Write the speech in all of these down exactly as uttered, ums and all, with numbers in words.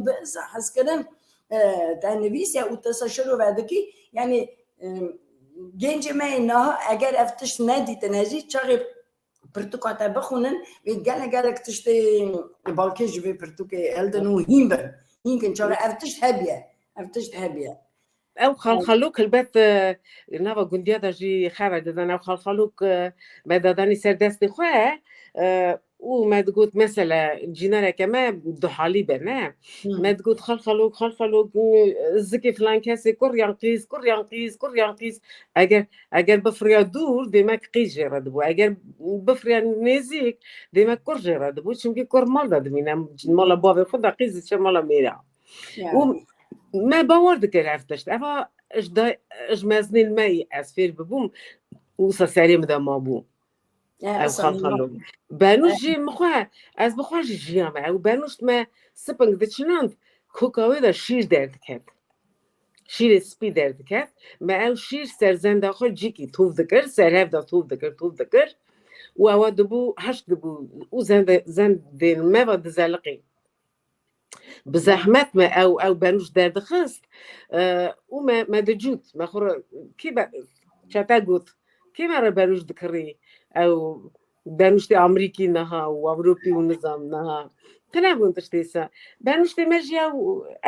bi hezkirin, e, te nivîsiye û te se şiro vedikî, yanî, e, gencê me yê niha eger ev tişt nedîtine jî, çaxê pirtûka te bixwînin, wê gelek, gelek tiştê balkêş ji vê pirtûkê hildin û hîn bin. Hîn kin, çaxê ev tişt hebiye. Ev tişt hebiye. Ew xalxalok helbet, e, nava gundiya de jî xeber didin. Ew xalxalok, e, me dadanî ser destê xwe, e, û me digot, mesela, cînereke me duhalî be, ne? Hmm. Me digot, xalxalok, xalxalok, e, zikê filan kesê kur yan qîz, kur yan qîz, kur yan qîz. Eger, eger bifiriya dûr, demek qîz jê re dibû. Eger bifiriya nêzîk, demek kur jê re dibû. Çimkî kur mal de dimîne, mala bavê xwe de, qîz diçe mala mêra. Ya. Û me bawer dikir ev tişt. Eva ji da-, ji mezinên me yî ez fêr bibûm, wisa serê min de mabû. Ya, ev wisa xalxalo. Benûş jî min xwe, ez bi xwe jî jiyame. Ew benûş me sping diçinand, koka wê de şîr derdiket. Şîrê spî derdiket. Me ew şîr ser zenda xwe cîkî tûv dikir, ser hev de tûv dikir, tûv dikir. Û ewa dibû, heşk dibû. Û zende-, zendên me ve dizeliqî. Bi zehmet me ew, ew benûş derdixist, e, û me, me dicût, me xwe re, kê be-, çete got, kê me re benûş dikirî? Ew benûştê Amerîkî niha û Ewropî û nizam niha. Tune bûn tiştê se. Benûştê me jî ew,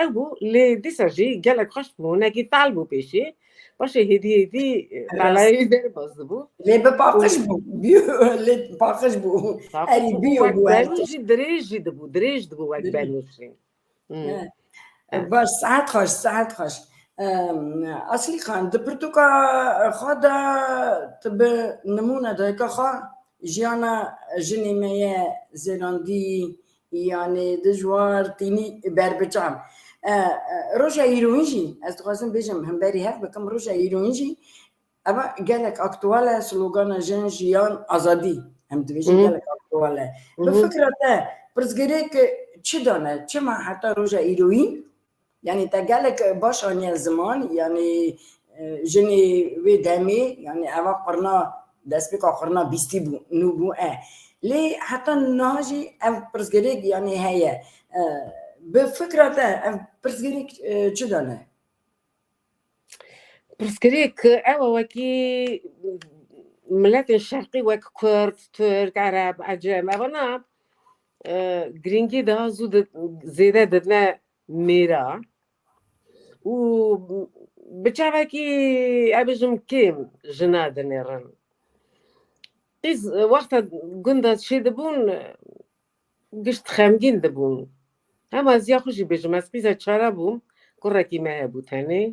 ew bû, lê dîsa jî gelek xweş bû, hinekî tal bû pêşî. Paşê hêdî hêdî, e, Evet. Talayê wî derbas dibû. Lê bi paqij bû. Bîyo, lê paqij bû. Paqij Erî bû, bîyo wek bû her benû tişt. Jî dirêj jî dibû, dirêj dibû wek Dirêj. Benû jî. Hmm. Evet. Evet. Baş, saet xweş, saet xweş. Em, Aslî Xan, di pirtûka xwe de tu bi nimûne dayika xwe jiyana jinê me ye zêrandî, yanî dijwar, tînî berbiçav. E, e, roja îroyîn jî, ez dixwazim bêjim, hemberî hev bikim, roja îroyîn jî eva gelek aktual e, slogana jin, jiyan, azadî. Em dibêjin Hı hı. Gelek aktual e. Hı hı. Bi fikra te, pirsgirêk çi dane? Çima heta roja îroyîn? Yanî te gelek baş aniye ziman, yanî, e, jinê wê demê, yanî eva qurna, destpêka qurna bîstî bû, nû bû, e. Lê heta niha jî ev pirsgirêk, yanî heye. E, bi fikra te ev pirsgirêk, e, çi dane? Pirsgirêk ew e, wekî miletên şerqî wek Kurd, Tirk, Ereb, Ecem, evana, e, girîngî daha zû di-, zêde didine mêra û bi çavekî, ez bêjim, kêm jina dinêrin. Qîz wexta gunda çêdibûn, gişt xemgîn dibûn. Hema ez ya xwe jî bêjim, ez qîza çara bûm, kurekî me hebû tenê.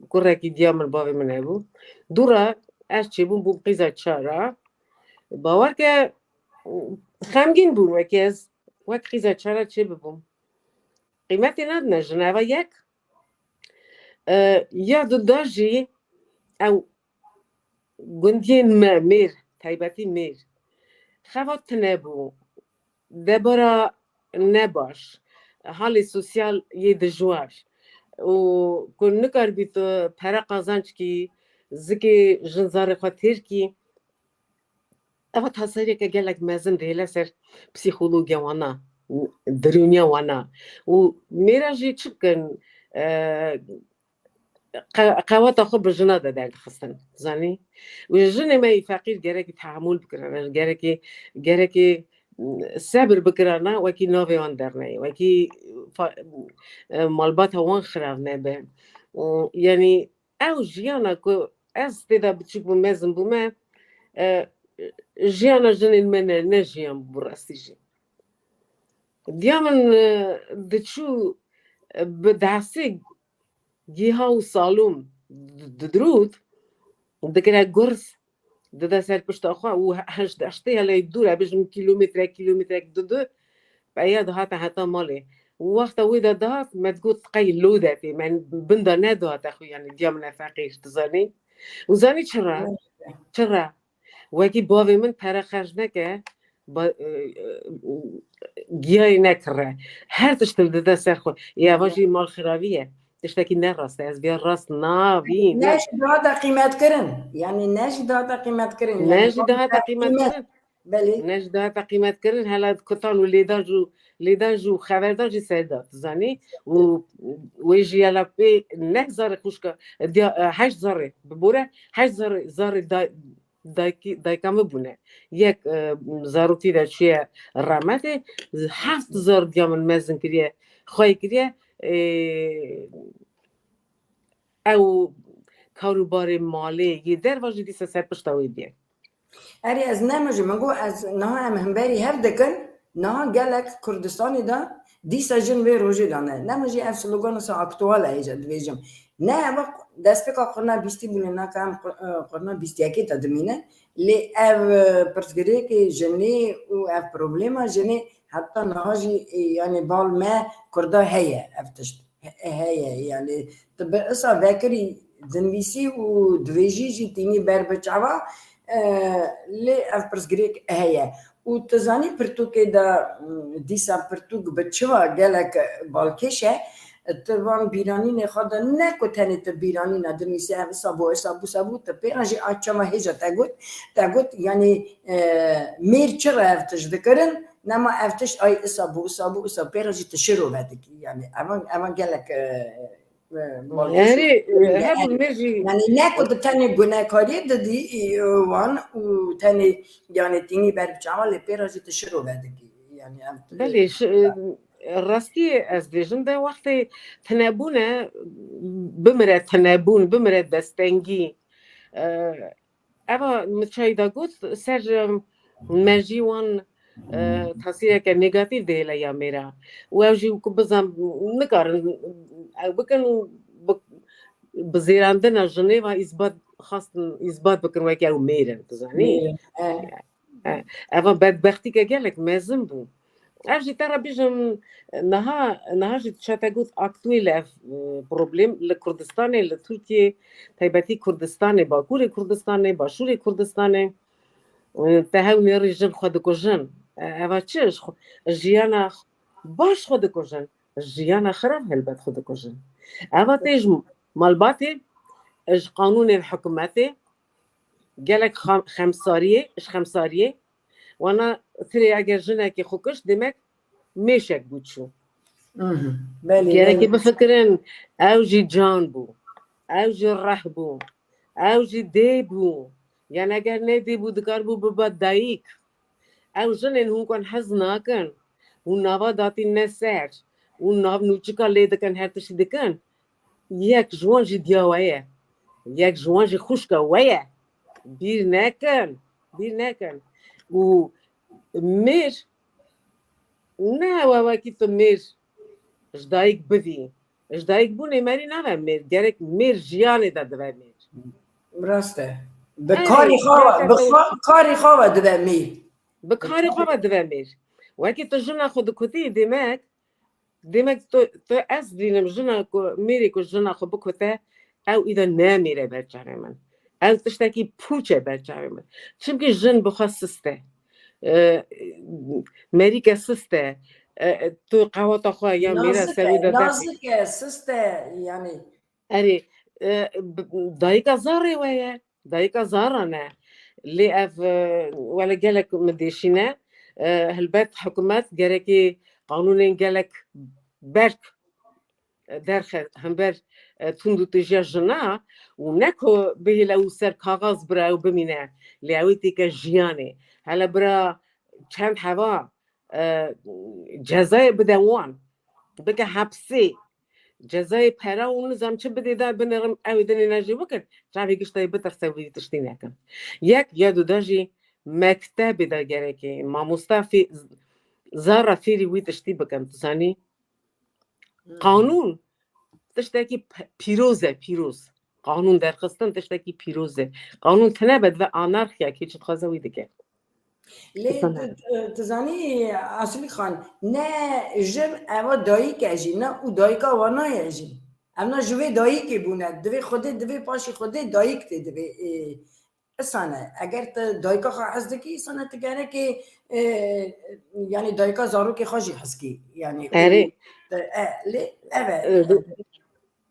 Kurekî diya min, bavê min hebû. Dû re ez çêbûm, bûm qîza çara. Bawer ke xemgîn bûn, wekî ez wek qîza çara çêbibûm. Qîmetê nadine jin, eva yek. E, ya duda jî ew gundiyên me, mêr, taybetî mêr, xebat tune bû, debara nebaş, halê sosyal yê dijwar û ku nikaribî tu pere qazanc kî, zikê jin zarê xwe têr kî. Eva tasariyeke gelek mezin dihêle ser psîxologiya wana, dirûniya wana. Û mêra jî çi bikin, e, qe-, qeweta xwe bi jina de derdixistin, zanî? Û jinê me yî feqîr gerekî tehemûl bikirane, gerekî, gerekî, mm, sebir bikirane, wekî navê wan derneyê, wekî fa-, e, malbata wan xirav nebe. Mm, yanî ew jiyana ku ez tê de biçûk bûm, mezin bûme, e, jiyana jinên me ne, ne jiyan bû rastî jî. Diya min, e, diçû, e, bi destê giha û salûm di-, didirût, dikire gurz, dide ser pişta xwe û he-, heşt, heştê helê dûr e, bêjim kîlometrek, kîlometrek didu, peya dihate heta malê. Û wexta wê de dihat, me digot, qey lo de tê, me bin de nedihate xwe, yanî diya min e feqîr, tu zanî? Û zanî çira? Çira? Wekî bavê min pere xerc neke, ba-, e, e, giyayê nekire. Her tişt li dide ser xwe. Ê, eva jî mal xiravî ye. Tiştekî ne rast e. Ez viya rast nabînim. Ne ji dihate qîmetkirin. Yanî ne ji dihate qîmetkirin. Ne Yanî ji dihate qîmetkirin. Belê. Ne ji dahata qîmetkirin, hela kutan û lêdan jî, lêdan jî û xeverdan jî ser da, tu zanî? Û wê jî hela pê neh zarê xwişka, diya, e, heşt zarê, bi bore heşt zarê, zarê da-, dayikî, dayika min bûne. Yek, e, zarokî de çûye remetê, heft zar diya min mezin kiriye, xwey kiriye, e, ew karûbarê malê yê derva jî dîsa ser pişta wê bûye. Erê, ez nemijim, min got, ez niha em hemberî hev dikin, niha gelek Kurdistanê de dîsa jin vê rojê de ne. Nemijî ev slogan wisa aktual e, hêja dibêjim. Ne, ev destpêka qurna bîstî bûne, naka em qu-, e, qurna bîst yekê de dimîne. Lê ev, e, pirsgirêkê jinê û ev problema jinê heta niha jî, e, yani bal me Kurda heye ev tişt. He-, heye, yani tu bi isa vekirî dinivîsî û divêjî jî tînî ber bi çava, e, lê ev pirsgirêk heye. Û tu zanî pirtûkê de, m, dîsa pirtûk bi çi va gelek balkêş e, tu van bîranînê xwe de ne ku tenê tu bîranîna dinivîsî ev isa bû, isa bû, isa bû, tu pê re jî a çawa hêja te got, te got, yani, e, mêr çi re ev tişt dikirin, nema ev tişt ay isa bû, isa bû, isa pê re jî tu şirove dikî. Yani evan, evan gelek, e, e, Erê, e, hebûn me jî. Yani ne ku tu tenê gunekariyê didî, e, wan û tenê, yani tînî ber bi çawa lê pê re jî tu şirove dikî. Yani ev tu Belê, şi-, e, rastî ez dibêjim de wextê tinebûn e, bimire tinebûn, bimire destengî. E, Eva min çayî da got, ser, em, mejî wan, e, tesîreke negatîf dihêle ya mêra. Û ew jî ku bizan nikarin ew bikin û bi, bi zêrandina jinê ve îsbat xwestin, îsbat bikin weke ew mêr in, tu zanî? Mêr in, e. E, eva bedbextîke gelek mezin bû. Ev jî te re bijim, niha, niha jî tu çete got aktuel ev, e, problem li Kurdistanê, li Tirkiyê, taybetî Kurdistanê, Bakurê Kurdistanê, Başûrê Kurdistanê, e, te hew nêrî jin xwe dikujin. E, eva çi? Ji xwe, jiyana baş xwe dikujin. Jiyana xirab helbet xwe dikujin. Eva tê ji malbatê, ji qanûnên hikûmetê, gelek xam-, xemsariyê, ji xemsariyê, wana tirê eger jinekê xwe kişt, demek mêşek bû çû. Mhm. Belê, Gerekê belê. Bifikirin, ew jî can bû, ew jî reh bû, ew jî dê bû. Yan eger ne dê bû, dikaribû biba dayik. Ew jinên hûn kon hez nakin, hûn nava datîn ne ser, hûn nav nûçika lê dikin, her tiştî dikin. Yek ji wan jî diya we ye. Yek ji wan jî xwişka we ye. Bîr nekin. Bîr nekin. Û mêr ne ew e wekî tu mêr ji dayik bivî. Ji dayik bûnê merî nave mêr. Gerek mêr jiyanê de dive mêr. Rast e. Bi Erê, karî xwe ve, gerçekten bi xwe-, karî xwe ve dive mêr. Bi karê xwe ve dive mêr. Wekî tu jina xwe dikutî, demek, demek tu, tu ez dînim jina ku, mêrê ku jina xwe bikute, ew îda ne mêr e ber çavê min. Ew tiştekî pûç e ber çavê min. Çimkî jin bi xwe sist e. E, merîke sist e. E, e, tu qewata xwe ya mêra Nazik serî e, de nazik e, sist e, yani. Erê, e, b-, dayika zarê we ye. Dayika zaran e. Lê ev, e, wele gelek min dêşîne. E, helbet hikûmet gerekê qanûnên gelek berk, e, derxe hember, e, tundûtîjiya jina û ne ku bihêle û ser kaxaz bira ew bimîne. Lê ew ê têke jiyanê. Hele bira çend heva, e, cezayê bide wan. Bike hepsê. Cezayê pera û nizam çi bidê de binêrin, ew ê dinê ne jî bikin. Çavê giştayê bitirse wî tiştî nekin. Yek, ya duda jî mektebê de gerekê mamosta fê-, zara fêrî wî tiştî bikin, tu zanî? Hmm. Qanûn tiştekî p-, pîroz e, pîroz. Qanûn derxistin tiştekî pîroz e. Qanûn tine be, divê anarxiya kê çi dixwaze wî dike. Lê Dikane. tu, tu zanî Asilî Xan, ne jin eva dayik e jî, ne û dayika wana ye jî. Evna ji vê dayikê bûne. Divê Xwedê, divê paşî Xwedê dayik tê divê. E, isane. Eger tu dayika xwe hez dikî, isane tu gerekê, e, yani dayika zarokê xwe jî hez kî. Yani, Erê. e, lê ev e.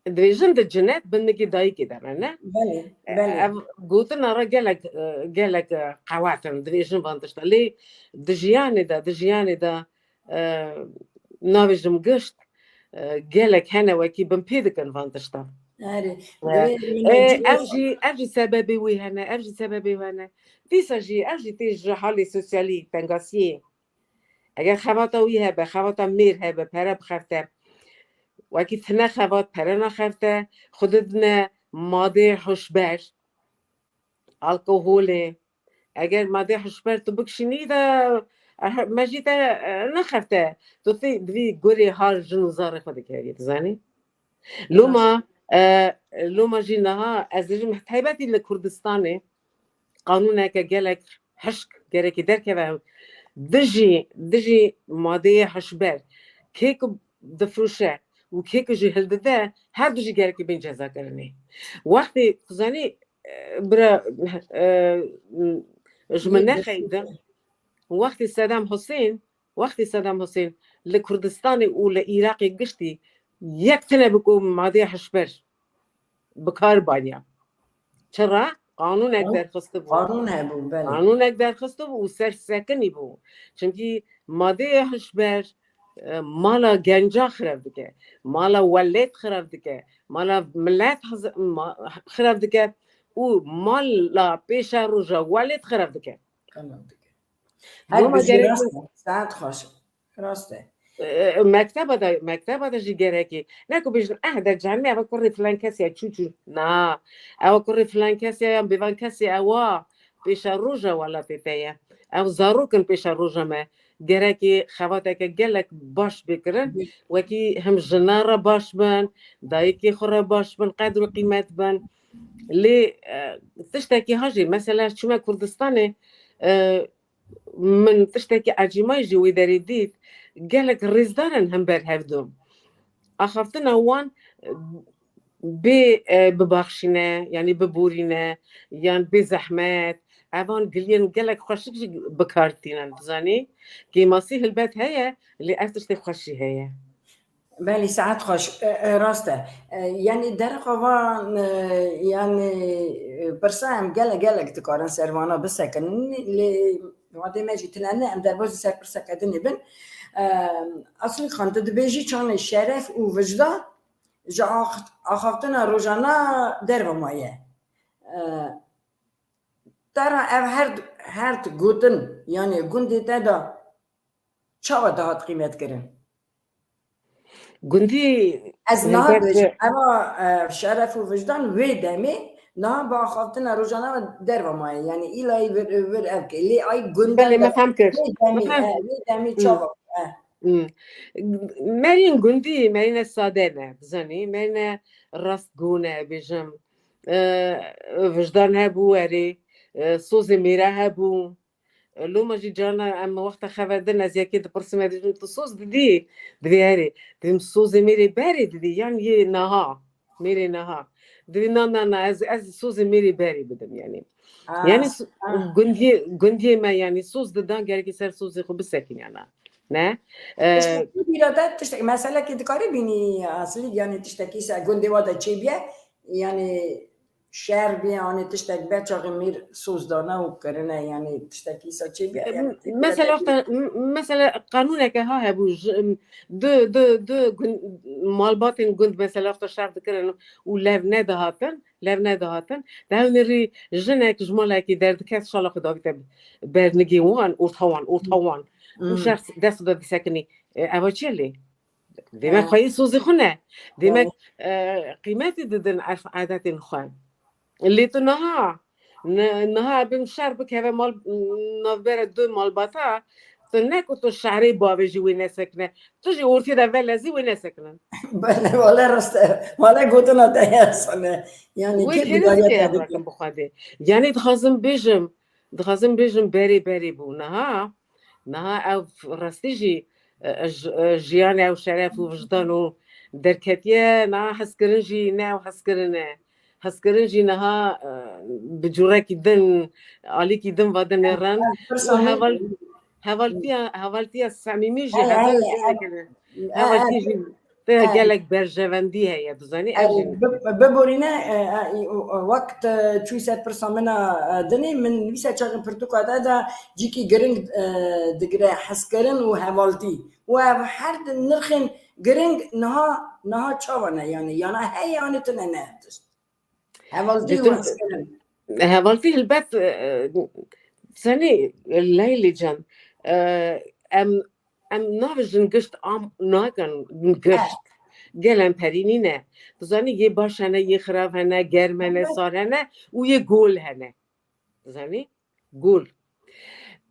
E, Divê jin di cinet bin nigî dayikê de re, ne? Belê, belê. Ev gotina re gelek, e, gelek, e, qewet in, divê jin van tişta. Lê di jiyanê de, di jiyanê de, e, navê jin gişt, e, gelek hene wekî bin pê dikin van tişta. Erê. E, Divê e, min ev jî, ev jî sebebê wî hene, ev jî sebebê wî hene. Dîsa jî, ev jî tê ji halê sosyalî, tengasiyê. Eger xebata wî hebe, xebata mêr hebe, pere bixerte. Wekî tine xebat, pere naxerte, xwe didine madê hişber, alkoholê. Eger madê hişber tu bikişînî de, eh, me jî te, eh, naxerte. Tu tê divî gurê har jin û zarê xwe dikerî, dizanî? Loma, eh, loma jî niha ez dijim taybetî li Kurdistanê qanûneke gelek hişk gerekî derkeve dijî, dijî madeyê hişber. Kê ku difroşe û kê ku jî hildide, her du jî gerekî bên cezakirinê. Wextê, tu zanî, e, bira, e, ji min nexeyidin, wextê Sedam Husên, wextê Sedam Husên li Kurdistanê û li Iraqê giştî yek tune bû ku madeyê hişber bi kar baniya. Çira? Qanûnek derxistibû. Qanûn hebû, belê. Qanûnek derxistibû û sersekinî bû. Çimkî madeyê hişber, e, mala genca xirab dike, mala welêt xirab dike, mala milet hez-, ma-, xirab dike û mala pêşeroja welêt xirab dike. Tamam. Her Loma bijî gerek rast e. Saet xweş. Rast e. E, mekteba de, mekteba de jî gerekî. Ne ku bêjin, eh, de cehennê, ev kurê filan kesê ye, çû çû. Na, ev kurê filan kesê ye, yan bêvan kesê ye, ewa pêşeroja welatê te ye. Ev zarok in pêşeroja me. Gerekî xebateke gelek baş bê kirin. Wekî him jina re baş bin, dayikê xwe re baş bin, qedr û qîmet bin. Lê, e, tiştekî ha jî, mesela çûme Kurdistanê, e, min tiştekî ecîmayî jî wê derê dît, gelek rêzdar in hember hevdu. Axaftina wan, e, bê, e, bibaxşîne, yanî biborîne, yan bê zehmet, evan giliyên gelek xweşik jî bi kar tînin, dizanî? Kêmasî hilbet heye, lê ev tiştê xweş jî heye. Belê, saet xweş. E, e, rast e. E, yanî dereqa van, e, yanî, e, pirsa em gelek gelek dikarin ser vana bisekinin, lê wadê me jî tine ne, em derbazî ser pirseke din ê bin. E, Aslî Xan, tu dibêjî çanê şeref û wijdan ji ax-, axaftina rojana derve maye. E, Te re ev her, her gotin, yanî gundê te de çawa dihat qîmetkirin? Gundî Ez niha helbet dibêjim, eva, e, şeref û wijdan wê demê niha bi axaftina rojana derve maye. Yanî îlayî vir, vir ev ke. Lê ay gunda Belê, de me fem kir. wê demî, Me fem- e, wê demî Hı. çawa? E. Hmm. Merîn gundî, merîne sade ne, bizanî, merîne rastgo ne, bêjim. E, wijdan hebû, erê, e, sozê mêre hebû. E, loma jî carna em wexta xever din, ez yekê dipirsim, ez dibêjim, tu soz didî? Divê erê. Dibêm, sozê mêrê berê didî, yan yê naha? Mêrê naha. Divê na, na, na, ez, ez sozê mêrê berê bidim, yanî. Ah, yanî s-, ah. Gundiyê, gundiyê me, yanî soz didan, gerekî ser sozê xwe bisekiniyana. Ne? E, Tiştekî bîra te, tiştek, meselekê dikarî bînî Aslî, yanî tiştekî se gundê wa de çêbiye, yanî şer bî, yanî tiştek be çaxê mêr soz dane û kirine, yanî tiştekî se çêbiye, yanî têbiye Mesela, te- wexta, m-, mesela qanûneke ha hebû, ji, du, du, du gund, malbatên gund, mesela, wexta şer dikirin û lev nedihatin, lev nedihatin. Di hewnê rî jinek ji malekî derdiket, şala xwe davîte bernigê wan, orta wan, orta wan. Û Hmm. şer dest de disekinî. E, eva çi lê? Demek Ha. xweyî sozê xwe ne. Demek, Evet. e, qîmetî didin erf adetên xwe. Lê tu niha, ni-, niha bim şer bikeve mal, navbera du malbata, tu ne ku tu şerê bavêjî wê nesekine. Tu jî ortê de velezî wê nesekinin. Belê, wale rast e. Wale gotina te ya sane. Yanî Wê kê kê dibariye dizike te ya dike? Birakim bi Xwedê. Yanî dixwazim bêjim, dixwazim bêjim berê berê bû. Niha, niha ev rastî jî, e, j-, e, jiyan ew şeref û wijdan û derketiye, niha hezkirin jî ne ew hezkirin e. Hezkirin jî niha, e, bi cûrekî din, alîkî din vadin nêrin. Û heval-, hevaltiya, hevaltiya semîmî jî Hele, hezar hele, jê hele. dikine. E, Hevaltiya e, jî Gelek berjevendî heye, dizanî. Ev jî biborîne, wek tu çûyî ser pirsa min a dinê, min nivîsa çaxê pirtûka te de cîkî giring digire, hezkirin û hevaltî. Û ev her di nirxên giring niha, niha çawa ne, yanî, yana heye, yanî tune ne ev tişt? Hevaltî û hezkirin. Hevaltî hilbet, e, e, senî, Leylê can, e, em, em navêjin gişt am nakin gişt. Gel em perî nîne. Dizanî yê baş hene, yê xirav hene, germ hene, sar hene û yê gol hene. Dizanî? Gol.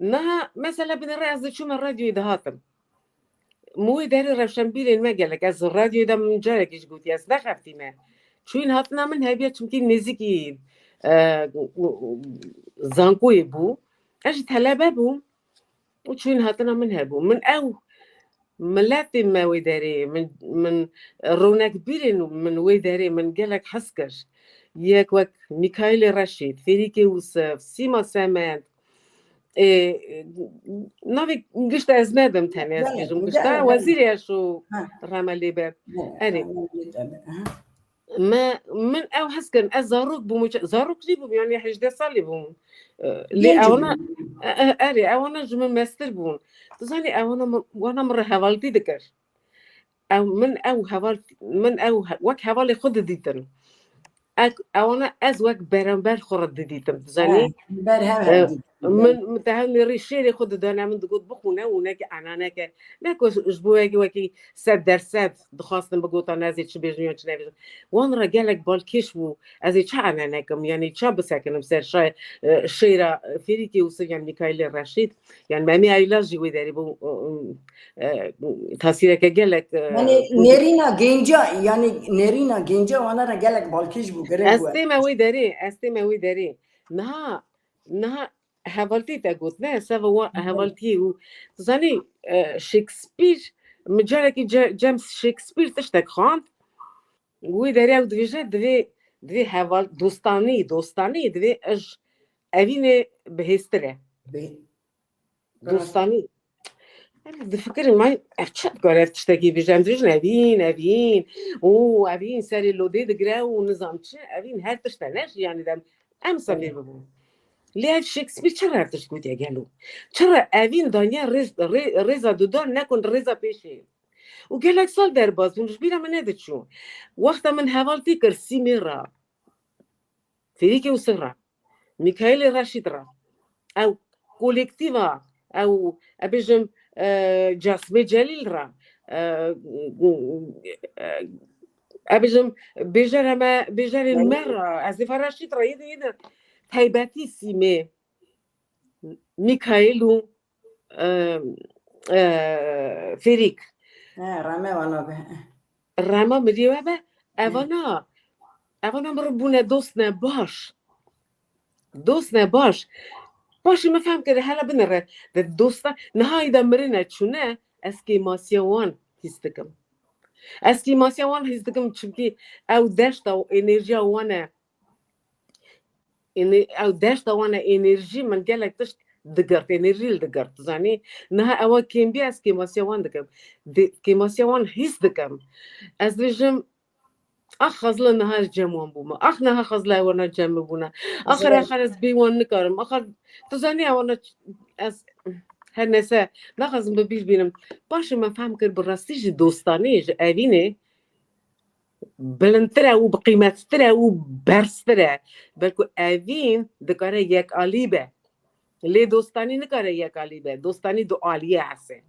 Niha mesela binêre ez diçûme radyoyê dihatim. Min wê derê rewşenbîrên me gelek. Ez radyoyê de min carekî jî gotî, ez nexeftîme. Çûyîn hatina min hebiya, çimkî nêzîkî, e, zankoyê bû. Ez jî telebe bûm. Û çûyîn hatina min hebû. Min ew miletê me wê derê, min, min ronekbîrên min wê derê min gelek hez kir. Yek wek Mîkaîlê Reşîd, Fêrîkê Ûsif, Sîma Semend, ê, navê gişta ez nedim tenê, ez bêjim gişta Wezîrê Eşo, rehme lê be. Erê. Me, min ew hez kirin, ez zarok bûm, zarok jî bûm, yanî hejdeh salî bûm. Lê ewana, erê, ewana ji min mestir bûn. Tu zanî, ewana, wana min re hevaltî dikir. Ew, min ew heval, min ew wek hevalê xwe didîtin. Ewana ez wek beramber xwe re didîtim, tu zanî. Min, min te hev nêrî şêrê xwe didane min, digot bixwîne û neke enaneke. Ne ku ji bo wekî, wekî sed dersed dixwastin bigotan ez ê çi bêjim yan çi nebêjim. Wan re gelek balkêş bû. Ez ê çi ene nekim, yanî ça bisekinim ser şa-, e, şêra, e, Fêrîkê Ûsif yan Mîkaîlê Reşîd? Yanî Memê Eyla jî wê derê bû, e, e, tasîreke gelek, e, yanî nêrîna genca, yanî nêrîna genca wana re gelek balkêş bû, girê bû. Ez tême wê derê, ez tême wê derê. Niha, niha hevaltî te got, ne? Seva wan hevaltiyê û, tu zanî, e, Shakespeare, min carekî Ce-, James Shakespeare tiştek xwend. Wî derê ew dibêje, divê, divê heval, dostanî, dostanî divê ej evînê bihêstir e. Dostanî. Em difikirin, may, ev çi dikare ev tiştekî bêje? Em dibêjin evîn, evîn. Û evîn serê lodê digire û nizam çi. Evîn her tişt e, ne jî yanî dem. Em sefêr bibûn. Lê ev Shakespeare çi re ev tişt gotiye gelo? Çi re evîn daniye rêz, rê-, rêza dudan, nekun rêza pêşê? Û gelek sal derbas bûn, ji bîra min nediçû. Wexta min hevaltî kir Sîmê re, Fêrîkê Ûsif re, Mîkaîlê Reşîd re, ew kolektîva, ew, e, bêjim, e, Casimê Celîl re, e, e, e, bêjim, bêjere me, bêjerên me re, ez ê Reşîd re, yê din, yê din, taybetî Sîmê, Mîkaîl û, e, e, Fêrîk. He, reme wana be. Rema mirî we be, evana, evana min re bûne dostne baş. Dostne baş. Paşê min fehm kir, hela binêre. De dosta, niha îda mirine çûne, ez kêmasiya wan hîs dikim. Ez kêmasiya wan hîs dikim, çimkî ew deşta û enerjiya wan e. Êne-, ew deşta wan e, enerjî min gelek tişt digirt, enerjî li digirt, tu zanî. Niha ewa kêm bî, ez kêmasiya wan dikim. Di-, kêmasiya wan hîs dikim. Ez dibêjim, ax xezla niha ez cem wan bûme. Ax niha xezla ewana cem min bûne. Axir, axir ez bê wan nikarim. Axir, tu zanî ewana ç-, ez her nese naxwazim bi bîr bînim. Paşê me fehm kir, bi rastî jî dostanî ji evînê bilindtir e û biqîmettir e û berztir e. Belku evîn dikare yekalî be. Lê dostanî nikare yekalî be. Dostanî du aliyê hese.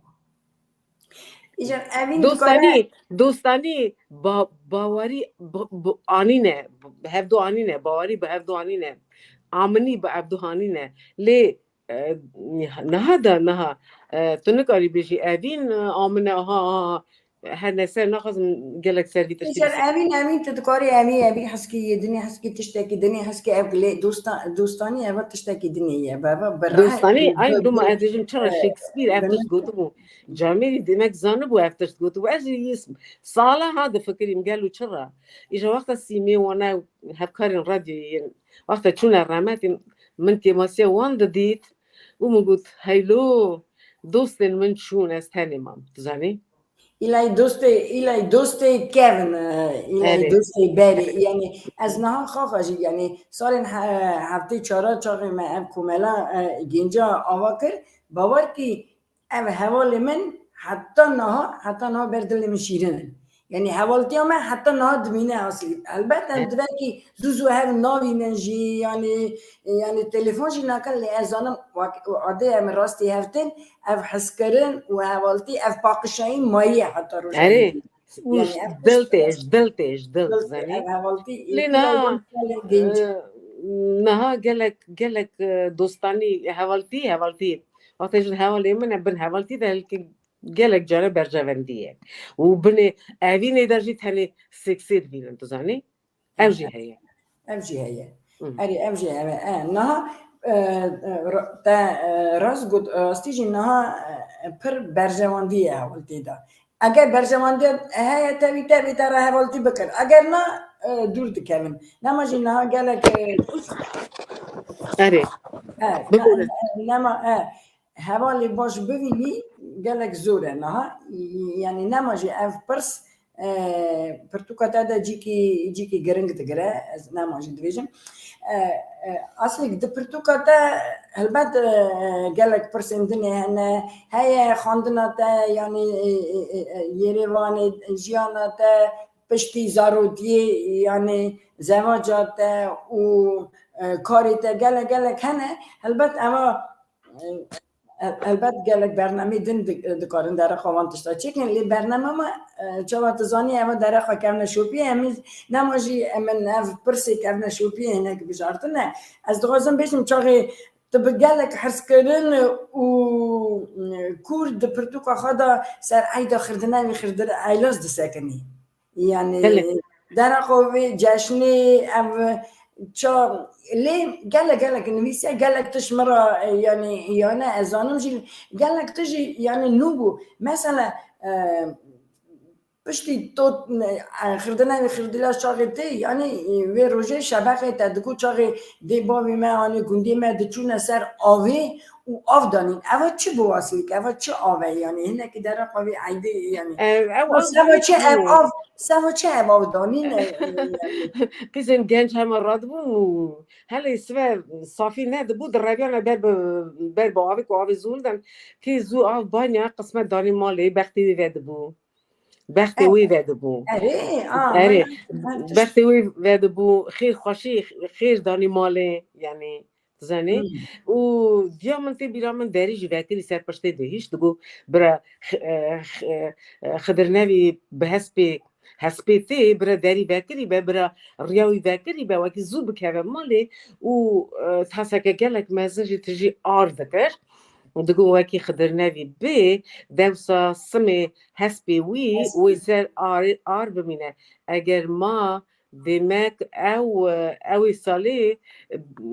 Îcar evîn dikare. Dostanî, dostanî ba-, bawerî bi, bi anîne, bi hevdu anîne, bawerî bi hevdu anîne. Aminî bi hevdu anîne. Lê, e, niha da, niha, e, tu nikarî bêjî, evîn, e, amine, ha, ha, ha. Her nese naxwazim gelek ser vî tiştî bisim. Evîn, evîn, tu dikarî evî, evî heskî yê dinê, heskî tiştekî dinê, heskî ev lê dosta-, dostanî ev tiştekî dinê ye. Baba, bi reng, dostanî, ay, duma ez dibêjim, çira Shakespeare ev tişt gotibû. Camêrî demek zanibû ev tişt gotibû. Ez jî yî sala ha difikirîm, gelo çira. Îja wexta Sîmê wana hevkarên radyoyê yên, wexta çûne remetê, min kêmasiya wan didît û min got, heylo, dostên min çûn, ez tenê mam. Tu zanî? Îlay dostê, îlay dostê kevin, e, îlay Erê. Dostê berê. Yani ez niha xaxa jî, yani salên he-, heftê çara çaxê me ev komela, e, genca ava kir. Bawer kî ev hevalê min heta niha, heta niha ber dilê min şîrin in. Yani hevaltiya me heta niha dimîne aslî. Elbet em E. divekî zû zû hev navînin jî, yani, yani telefon jî nakin, lê ez zanim wek-, û adê em rastî hev tên, ev hezkirin û hevaltî, ev paqişayî mayiye heta roja Erê. Û Yani ji ev dil tê, ji dil tê, ji dil, dil tê, zanî. Ev hevaltî Lê ê niha, wan salên genc. E, niha gelek, gelek, e, dostanî, hevaltî, hevaltî. Wextê ji hevalê min e, bin hevaltî de hilkin gelek care berjevendî ye. Û binê evînê de jî tenê seksê dibînin, tu zanî? Ev jî heye. Ev jî heye. Hı. Erê, ev jî heye. E, niha, e, e, ra-, te, e, rast got, rastî jî niha, e, pir berjewendî ye hevaltî de. Eger berjewendî heye, tevî, tevî te re hevaltî bikir. Eger na, e, dûr dikevin. Nema jî niha gelek, e, Erê. e, Bibûne. ne-, nema, e, hevalê baş bivînî gelek zor e niha. Yani nema jî ev pirs, e, pirtûka te de cîkî, cîkî giring digire. Ez nema jî dibêjim. E, e, aslî di pirtûka te helbet, e, gelek pirsên din ê hene. Heye xwendina te, yani, e, e, e, e, Yerêvanê, jiyana te, piştî zarokiyê, yani zevaca te û, e, karê te gelek, gelek hene. Helbet eva, e, el-, elbet gelek bernameyê din di-, dikarin derexa wan tişta çêkin, lê bernama me, e, çawa tu zanî, eva derexa kevneşopiyê, em ê, nema jî em ê ev pirsê kevneşopiyê hinek bijartine. Ez dixwazim bêjim, çaxê tu bi gelek hezkirin û, e, kûr di pirtûka xwe de ser eyda xirdinevî xirdir eylaz disekinî. Yani Belê. derexa vê ceşnê ev ça-, lê gelek, gelek nivîsiye, gelek tişt min re, yani, yani ez zanim jî gelek tişt jî, yani, nû bû. Mesela, e, piştî tot, e, xirdinevî xirdila çaxê tê, yani, e, vê rojê şebeqê te digot çaxê dê bavê me, yani, gundê me diçûne ser avê û av danîn. Eva çi bû aslî? Eva çi av e, yani? Hinekî derexa vê eydê, yani. Ev, ew Û av seba çi ev bû. av, seba çi ev av danîn, e, yani? Qîzên genc hema radibûn û helê sibe safî nedibû, direviyane ber bi, ber bi avê ku avê zû nidin. Kê zû av banya qismet danî malê, bextê wê vedibû. Bextê E, wê vedibû. erê, a, Erê, ha, ha, tişt- bextê wê vedibû, xêr xweşî, xêr danî malê, yani. Dizanî? Hmm. Û diya min tê bîra min derî jî vekirî ser piştê dihîşt, digo bira x-, e, x-, e, e, Xidirnevî bi hespê, hespê tê, bira derî vekirî be, bira riya wî vekirî be, wekî zû bikeve malê û, e, taseke gelek mezin jî tijî ar dikir. Digo wekî Xidirnevî bê, dewsa simê hespê wî Hespê. wê ser ar, ar bimîne. Eger ma Demek ew, ew ê salê,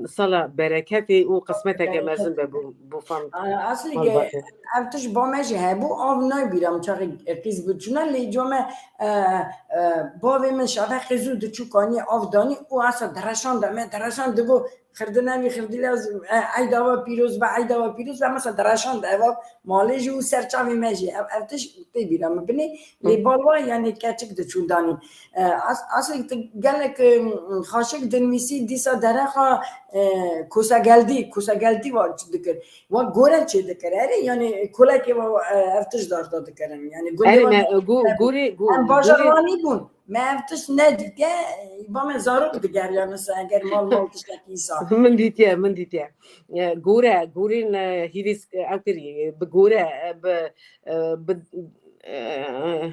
sala bereketê û qismeteke Bereket. mezin be bo, bo fan A, aslî malbatê. Ev tişt ba me jî hebû, av nayê bîra min çaxê qîz bû çûna, lê co me, e, e, bavê min şaveqê zû diçû kaniyê av danî û esa direşan de me, direşan digo, xirdinevî xirdîla, e, eyda we pîroz be, eyda we pîroz be, mesela direşan de ev av malê jî û ser çavê me jî. Ev, ev tişt tê bîra min binê. Lê Hı. balwa, yani, keçik diçûn danîn. E, as-, aslê tu gelek, e, xaşik dinivîsî dîsa derexa, e, kosegeldî, kosegeldî wa çi dikir? Wa gore çê dikir. Erê, yani, kulekê wa, e, ev tişt darda dikirin. Yani, gundê Erê, wa me, gu-, gorê, gu-, em gorê bajarwanî bûn. Me ev tişt nedîtiye, ba me zarok digeriyane se eger mal mal tiştekî îsa. Min dîtiye, min dîtiye. E, gore, gorên, e, hîvîs, e, ew kirî, bi gore, e, bi, e, bi, e,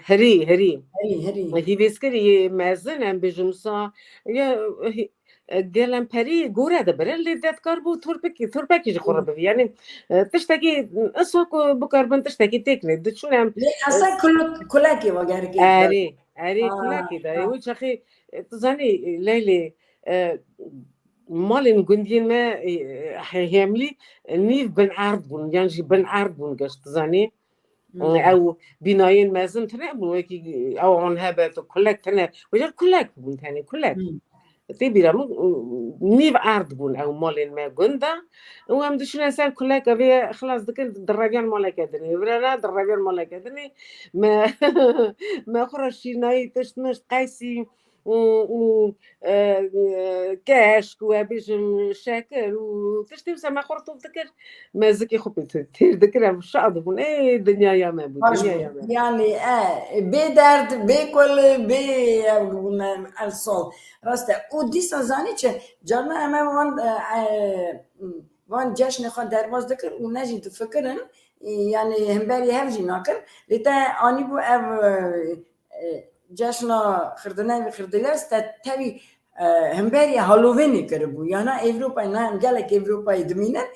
herî, herî. Herî, herî. Hîvîskirî mezin em bêjim sa, ya, hî-, e, gel em perî gore dibirin, lê dedkar bû turpekî, turpekî ji xwe re bivî. Yani, e, tiştekî, insan ku bikarbin tiştekî têkine, diçûn em, Lê esa e, kul-, kulekê wa gerkê. Erê, erê, Ha, kulekê de. ha. Wî çaxê, e, tu zanî, e, Leylê, e, malên gundiyên me, e, he-, hêmlî, e, nîv bin erd bûn, yan jî bin erd bûn, geş, tu zanî. Hmm. Ew bînayên mezin tune bûn, wekî ew an hebe, tu kulek tune, wêca kulek bûn tenê, kulek. Hmm. Tê bîra min, nîv erd bûn ew malên me gund de. Û em diçûne ser kulek, evê xilas dikin, direviyan maleke dinê. Vira re direviyan maleke dinê. Me, me xwe re şîrnayî, tişt mişt, qeysî û, û, e, e, keşk û, e, bêjim, şekir û tiştê wisa me xwe re top dikir. Me zikê xwe pê tê-, têr dikir, em şad bûn. Ê, dinyaya me bû, Baş dinyaya bû. me. Yani, e, bê derd, bê kul, bê ev, ev sol. Rast e. Û dîsa zanî çi? Carna em ê van, e, e, van ceşnê xwe derbas dikir û ne jî difikirin, e, yani hemberî hev jî nakin. Lê te anîbû ev, e, e, ceşna xirdinevî xirdiles te tevî, e, hemberî Halloweenê kiribû. Yana Ewropayê, na em gelek Ewropayê dimînin.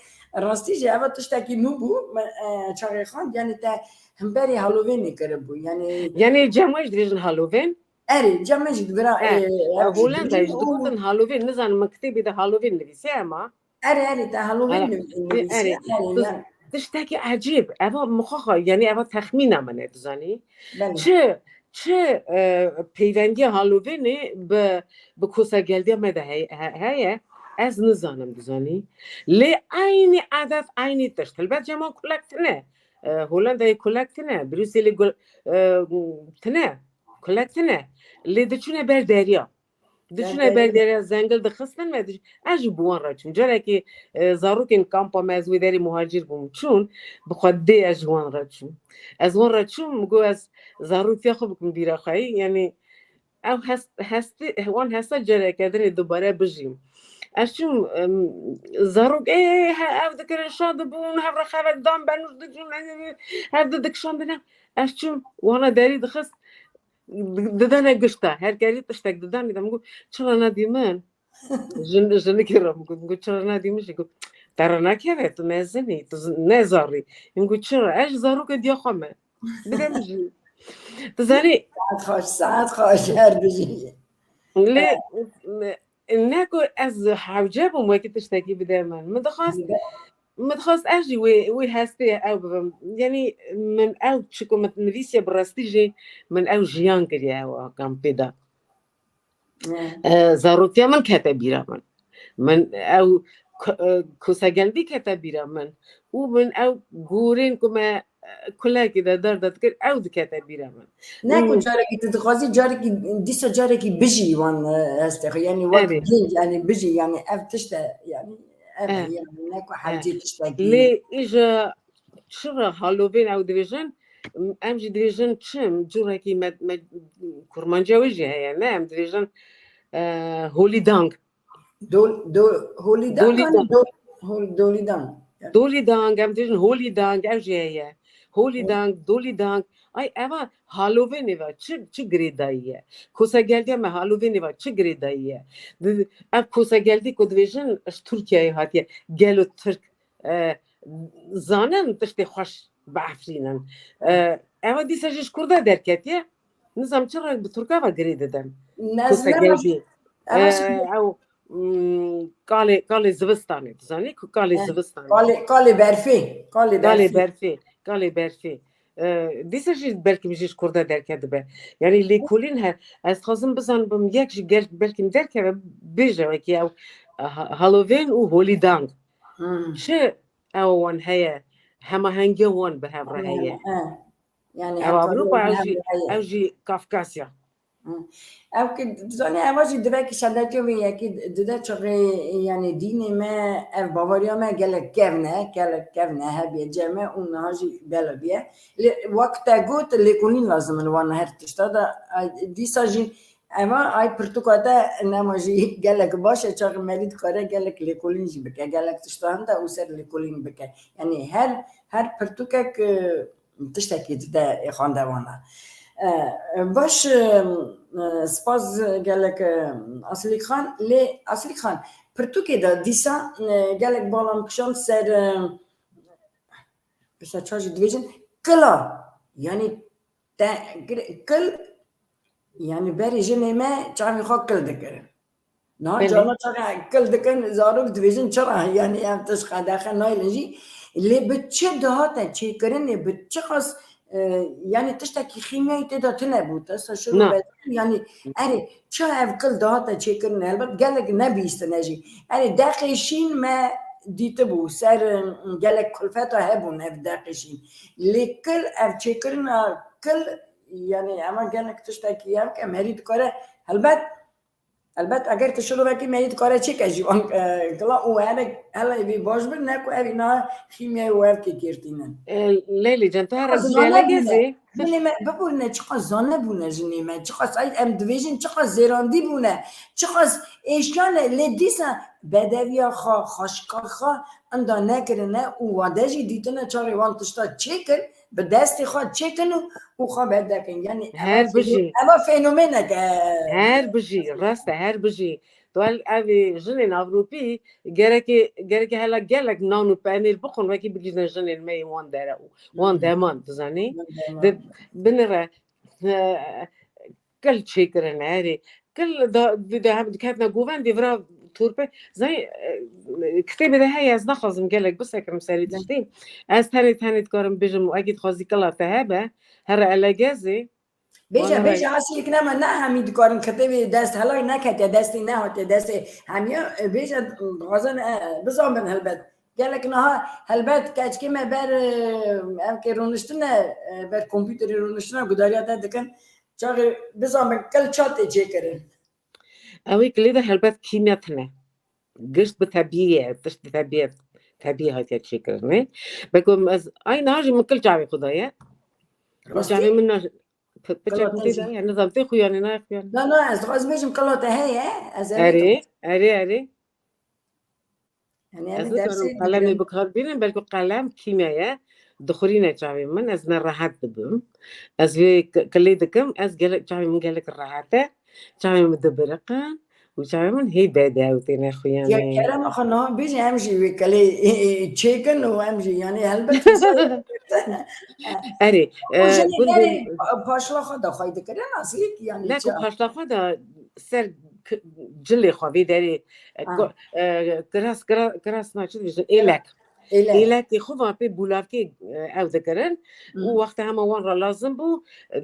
Rastî jî eva tiştekî nû bû. Me, e, çaxê xwend, yani te hemberî Halloweenê kiribû. Yani Yani cem we jî dibêjin Halloween? Erê, cem me jî dibira, E, e, e, ev jî Hollandayê jî dibînin û digotin Halloween. Nizanim min kitêbê de Halloween nivîsiye, ema Erê, erê, te Halloween Erê, nivîsiye. erê. Erê, yani, tu-, yani. Tiştekî ecêb. Eva mixaxa, yani eva texmîna min e, tu zanî. Belê. Çi, çi, e, peyvendiya Halloweenê bi, bi kosegeldiya me de hey-, he-, heye, ez nizanim, tu zanî. Lê eynî edet, eynî tişt. Helbet cema kulek tine. E, Hollandayê kulek tine. Brukselê gul-, e, tine. Kulek tine. Lê diçûne ber derya. Diçûne ber derya, zengil dixistin me. Diç-, ez jî bi wan re çûm. Carekê, e, zarokên kampa me, ez wê derê muhacir bûm. Çûn, bi xwe dê ez ji wan re çûm. Ez wan re çûm, min got ez zarotiya xwe bikim bîra xweyî. Yani ew hest, hestê, wan hesta careke dinê dubare bijîm. Ez çûm, em, zarok, ê, he, ev dikirin, şa dibûn, hev re xevet dan, benûş diçûn, hev di-, dikişandine. Ez çûm, wana derî dixist, di-, didane gişta. Her kerî tiştek didane, de min got, "Çira nedî min?" Jin, jinikê re min got, min got, "Çira nedî min?" Jî got, "Te re nakeve, tu mezin î, tu z-, ne zarî." Min got, "Çira? Ez ji zaroke diya xwe me. Bide min jî." Tu zanî, Saet xweş, saet xweş, her bijî. Lê, e, ne ku ez hewce bûm wekî tiştekî bide min. Min dixwest, Bide. min dixwest ez jî wê, wê hestê ew bibim. Yanî min ew çi ku min nivîsiye bi rastî jî min ew jiyan kiriye ew kampê de. Ne. E, zarotiya min kete bîra min. Min ew k-, e, kosegeldî kete bîra min. Û min ew gorên ku me, e, kulekê de derda dikir, ew dikete bîra min. Ne ku Û carekî tu dixwazî, carekî, dîsa carekî bijî wan, e, hestê xwe. Yani wek Erê. Din, yani bijî, yani ev tişt e, yani ev e, Erê. Yani ne ku Erê. Hewcê tiştekî. Lê îja çira Halloween ew dibêjin, em jî dibêjin çim, curekî me, me, kurmanca wê jî heye, ne? Em dibêjin, e, holîdang. Dol-, do-, holîdang, Dolîdang. Dol-, hol-, dolîdang. Dolîdang, em dibêjin holîdang, ew jî heye. Holîdang, dolîdang. Ay, eva Halloweenê ve çi, çi girêdayî ye? Kosegeldiya me Halloweenê ve çi girêdayî ye? Di-, ev kosegeldî ku dibêjin ji Tirkiyeyê hatiye. Gelo Tirk, e, zanin tiştê xweş biefrînin. E, eva dîsa jî ji Kurda derketiye. Nizam çi re bi Tirka ve girê didin. Nez-, Kosegeldî. Nez-, E, ew, mm, kalê, kalê zivistanê, dizanî ku kalê He. Zivistanê. Kalê, kalê berfê. Kalê Kalê berfê. Berfê, kalê berfê. E, dîsa jî belkî jî ji Kurda derketibe. Yani lêkolîn he, ez dixwazim bizanibim, yek ji gel-, belkî derkeve, bêje wekî ew, e, ha-, Halloween û holîdang. Hmm. Çi ew wan heye, hemahengiya wan bi hev re heye. He. Yani Ew ev Ewropa, ew jî, heye. Ew jî Kafkasya. Hı. Ew ki, dizanî, eva jî divekî şedetiyo vê yekî dide çaxê, yani dînê me, ev bavariya me gelek kevn e, gelek kevn e, hebiye cem e û niha jî bela biye. Lê wek te got, lêkolîn lazim in wan her tişta da. Ay, dîsa jî eva ay pirtûka te nema jî gelek baş e, çaxê merî dikare gelek lêkolîn jî bike, gelek tişta hinde û ser lêkolîn bike. Yani her, her pirtûkek, e, tiştekî dide xwendewana. E, baş, e, e, spas gelek, e, Aslî Xan. Lê Aslî Xan, pirtûkê de dîsa, e, gelek bala min kişand ser, e, mesela çawa jî dibêjin, kila. Yani te, kil, yani berê jinê me çavê xwe kil dikirin. Niha Belê. Carna çaxa kil dikin, zarok dibêjin çira, yani em tişt qedexe nayilin jî. Lê bi çi dihate çêkirinê, bi çiqas, E, yanî tiştekî xîmyayî tê de tune bû, te se şiro Na. be-, yanî erê, çi ev kil dihate çêkirin, helbet gelek nebîstine jî. Erê, deqê şîn me dîtibû, ser, e, gelek kulfeta hebûn ev deqê şîn. Lê kil, ev çêkirina kil, yanî ema gelek tiştekî ev ke merî dikare, helbet, helbet eger tu şirovekî merî dikare çêke jî wan, e, kila û hele, hele vî baş bin, ne ku ev îna xîmyayî û ev kê girtînin. E, Leylê can, tu her Xwezî zane bûne. Jinê me, biborîne çiqas zane bûne jinê me, çiqas ay em dibêjin, çiqas zêrandî bûne, çiqas êşkane, lê dîsa bedeviya xwe, xweşika xwe inda nekirine û wade jî dîtine çaxê wan tişta çêkin, bi destê xwe çêkin û, û xwe vedekin. Yanî eva Her bijî. fêno-, eva fenomenek e. Her bijî, rast e, her bijî. Tu el ev jinên Ewropî gerekê, gerekê hela gelek nan û penêr bixwin, wekî bigihîjne jinên me yên wan dere û wan Hmm. deman, dizanî? Wan deman. Di, binire, e, kil çêkirine, erê. Kil da, di, di, hem diketine govendê vira torpe. Zanî, e, kitêbê de heye, ez naxwazim gelek bisekirim serê Ne. tiştê. Ez tenê, tenê dikarim bêjim, û ekî dixwazî kila te hebe, here elegezê, Bêje, Wana bêje, ray. Asî yek nema, ne hemî dikarin kitêbê dest helay neketiye, destê nehatiye, destê hemiya, e, bêje, dixwazin, e, bizanbin helbet. Gelek niha helbet keçikê me ber, e, ev ke rûniştine, e, ber kompûterê rûniştine, gudariya te dikin, çaxê bizanbin kil ça tê çêkirin. Ew ê kilê de helbet kîmya tune. Gişt bi tebî ye, tişt bi tebî ye, tebî hatiye çêkirinê. Belko ez, ay niha jî min kil çavê xwe daye. Rastî? Çavê min na-, Pi-, piçek Kala min tê tê jî. daye, nizam tê xuyanê, nayê xuyanê. Na, na, ez dixwazim bêjim kala te heye, ez eve Erê, erê, erê. Yanî, Ez em nikarim dersê qelemê digirin. bi kar bînim, belkî qelem kîmya ye. Dixurîne çavê min, ez ne rehet dibim. Ez vê k-, kilê dikim, ez gelek, çavê min gelek rehet e. Çavê min dibiriqin û çavê min hê bede ew têne Ya xuyanê. kerema xwe niha bêje, em jî wê kelê, e, e, çêkin û em jî, yanî, helbet Erê, Û e, jinê gundê derê pa-, paşla xwe de xwey dikirin, asî, yanî Ne ku ça? paşla xwe de ser k-, cilê xwe vê derê, e, Ha. ko-, e, kiras, kira-, kiras na çi dibêjin? Êlek. Êlek. Êlekê xwe va pê bûlavkê, e, ew dikirin. Hı. Û wexta hema wan re lazim bû, e,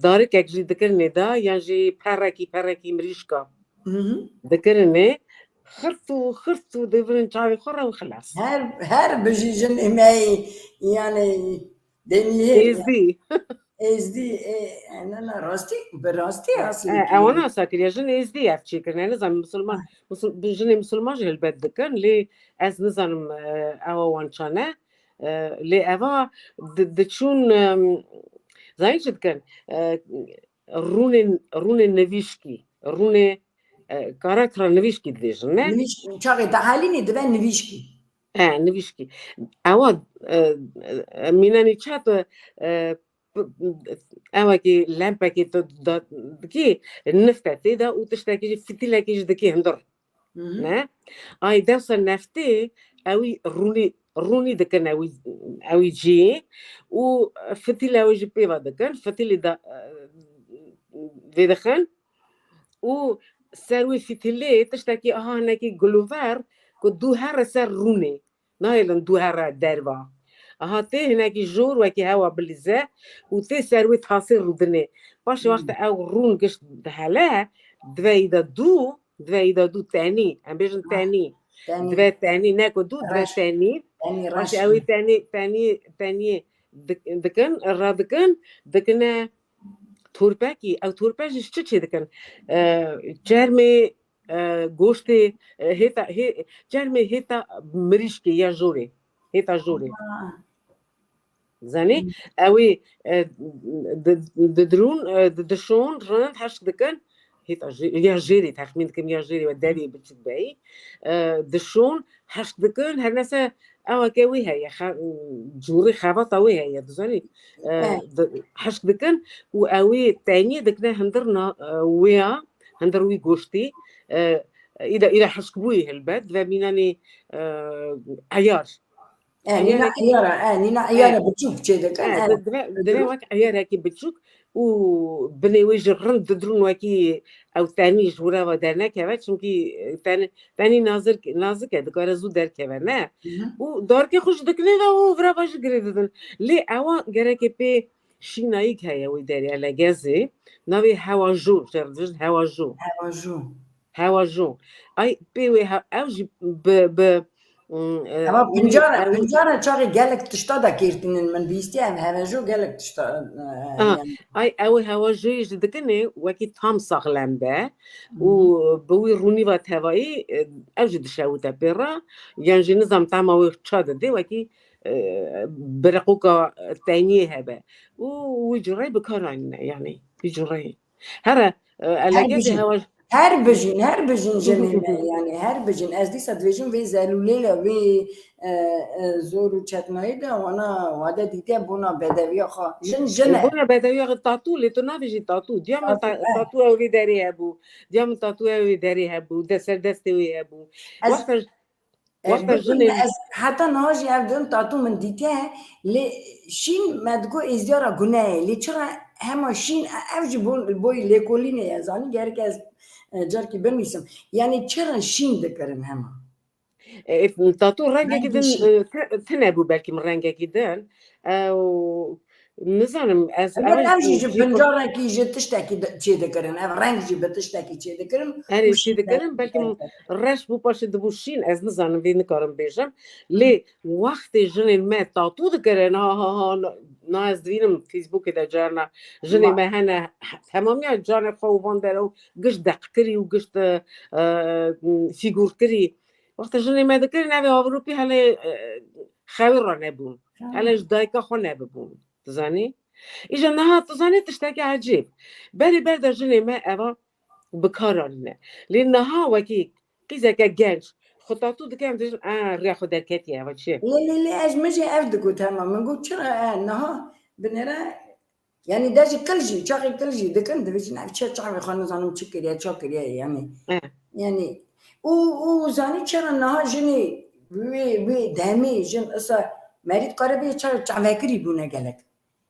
darikek jî dikirinê da, yan jî perekî, perekî mirîşka Hı hı. dikirinê. Xirt û xirt û divirin çavê xwe re û xilas. Her, her bijî jinê me yê, yanî, demî hê. Êzdî. Êzdî, e, e, ne, ne, rastî, bi rastî E, asî e, yekî. Ewana sa kiriye, jin êzdî ev çêkirine. Nizam, misilman, Ha. misil-, bi jinê misilman jî helbet dikin, lê ez nizanim, e, ewa wan çane. E, lê eva di-, diçûn, em, zanî çi dikin? E, rûnê, rûnê nivîşkî, rûnê, e, karaktera nivîşkî dibêjin, ne? Nivîş-, çaxê te halînî dibe nivîşkî. E, nivîşkî. Ewa, e, e, mînanî çat, e, p-, ewekî lempekî tu da-, dikî, nifte tê de û tiştekî jî, fitîlekî jî dikî hundir. Hı hı. Ne? Ay dewsa neftê, ewî rûnî, rûnî dikin ewî, ewî cî û fitîl ewî jî pêva dikin. Fitîlî da, e, vêdixin û ser wê fitîlê tiştekî aha hinekî gulover ku dû here ser rûnê. Nahêlin dû here derva. Aha tê hinekî jor wekî hewa bilîze û tê ser wê tasê rûdinê. Paşê Hmm. wexta ew rûn gişt dihele, dive îda dû, dive îda dû tenî. Em bêjin Ah, tenî. tenî. Dive tenî, ne ku dû, dive Reş. tenî. Tenî Paşê reş. ew ê tenî, tenî, tenî dik-, dikin, radikin, dikine torpekî. Ew torpe jî ji çi çê dikin? E, çermê, e, goştê, e, hêta, hê-, çermê hêta mirîşkê ya jorê. Hêta jorê. Ah. Zanî? Hmm. Ew ê, e, di, di dirûn, e, di, dişon rind heşk dikin. Hêta jê-, ya jêrê, texmîn dikim ya jêrê we derê biçûk beyî. E, dişon heşk dikin, her nese ewa ke wê heye, xe-, cûrê xebata wê heye, dizanî? E, Evet. di-, heşk dikin û ew ê tenî dikine hindir na-, e, wê ya, hindir wî goştî. E, îda, îda heşk bûyî helbet, ve mînanê, e, eyar. E, nîna Eyarek- eyara, e, nîna E. eyara biçûk çê dikin, E, e. di-, dibe, dibe wek eyarekî biçûk û binê wê jî rind didirûn wekî ew tenî ji wira ve dernekeve, çimkî, e, ten-, tenî nazik, nazik e, dikare zû derkeve, ne? Û darkê xwe ji dikinê ve û vira ve jî girê didin. Lê ewa gereke pê şînayîk heye wê derê, ele gezê, navê Hewa Jû, jê re dibêjin Hewa Jû. Hewa Jû. Hewa Jû. Ay, pê wê he-, ew jî bi, bi, mm, e, Ama wî pincara, ew pincara çaxê gelek tişta da kêrtînin, min bîstiye ev Hewa Jû gelek tişta, e, Aha, yani. Ay, ew Hewa Jûyê jî dikinê wekî tam saxlem be û Hı hı. bi wî rûnî ve tevayî, e, ew jî dişewite pê re, yan jî nizam tema wê ça didê wekî, e, bireqoka teniyê hebe. Û wî cureyê bi kar anîne, yani, wî cureyê. Here, e, Her elegezê bijîn. Hewa Her bijîn, her bijîn jinê me, yani her bijîn. Ez dîsa dibêjim vê zelûlê de, vê, e, e, zor û çetnayê de wana wade dîtiye bona bedeviya xwe. Jin jin e. Bona bedeviya xwe tatû, lê tu nabêjî tatû. Diya min Tatû, ta-, eh. tatû ew vê derê hebû. Diya min tatû ew vê derê hebû. De ser destê wê hebû. Ez Wexta Ez Wexta bidim, jinê ez heta niha jî ev din tatû min dîtiye, lê şîn me digo êzdiyara gune ye. Lê çira hema şîn, ev jî bo, boy lêkolînê ye, zanî, gerek ez, e, carkî binivîsim. Yani çira şîn dikirin hema? E, tatû rengekî Rengî din, şîn. e, ti-, tine bû belkî min rengekî din. Ew, nizanim, ez Ew ev jî ji jî pincarekî ji tiştekî di-, çê dikirin. Ev reng jî bi tiştekî çê dikirin Erê, û çê şîn dikirin, belkî derkeve. reş bû paşê dibû şîn, ez nizanim, vê nikarim bêjim. Lê wextê jinên me tatû dikirin, ha, ha, ha, na, na ez dibînim Facebookê de carna jinê Ma- me hene, temamiya canê xwe û van dere û gişt deqkirî û gişt, e, e, fîgûrkirî. Wextê jinê me dikirin, ev ê Ewropî hele, e, xewê re nebûn. Ha. Hele ji dayika xwe nebibûn. Dizanî? Îja niha tu zanî tiştekî ecêb. Berê ber de jinê me eva bi kar anîne. Lê niha wekî qîzeke genç xwe tatû dike, em dibêjin, "A, riya xwe derketiye, eva çi ye?" Lê, lê, lê, ez, min jî ev digot hema. Min got, "Çira, e, niha binêre, yani de jî kil jî, çaxê kil jî dikin, dibêjin, ev çi çavê xwe nizanim çi kiriye, ça kiriye, yani." E. Yani, û, û zanî çira niha jinê wê, wê demê jin isa merî dikare bê ça-, çavekirî bûne gelek.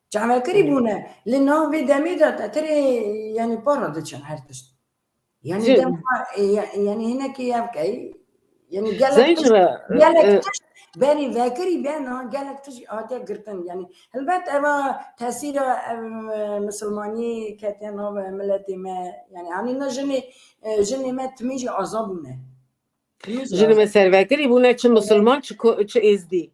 Çavekirî Hı. bûne. Lê niha vê demê de te tirê, yani, para diçin her tişt. Yani Jî- dem pa-, e, ya-, yani hinekî ev key, yani gelek Zeyncira, tişt, gelek e, tişt berî vekirî be, niha gelek tişt hatiye girtin. Yani helbet eva tesîra ev, e, misilmanî ketiye nav miletê me. Yani hani na jinê, e, jinê me timî jî aza bûne. Jinê me servekirî bûne, çi misilman, çi ko-, çi êzdî.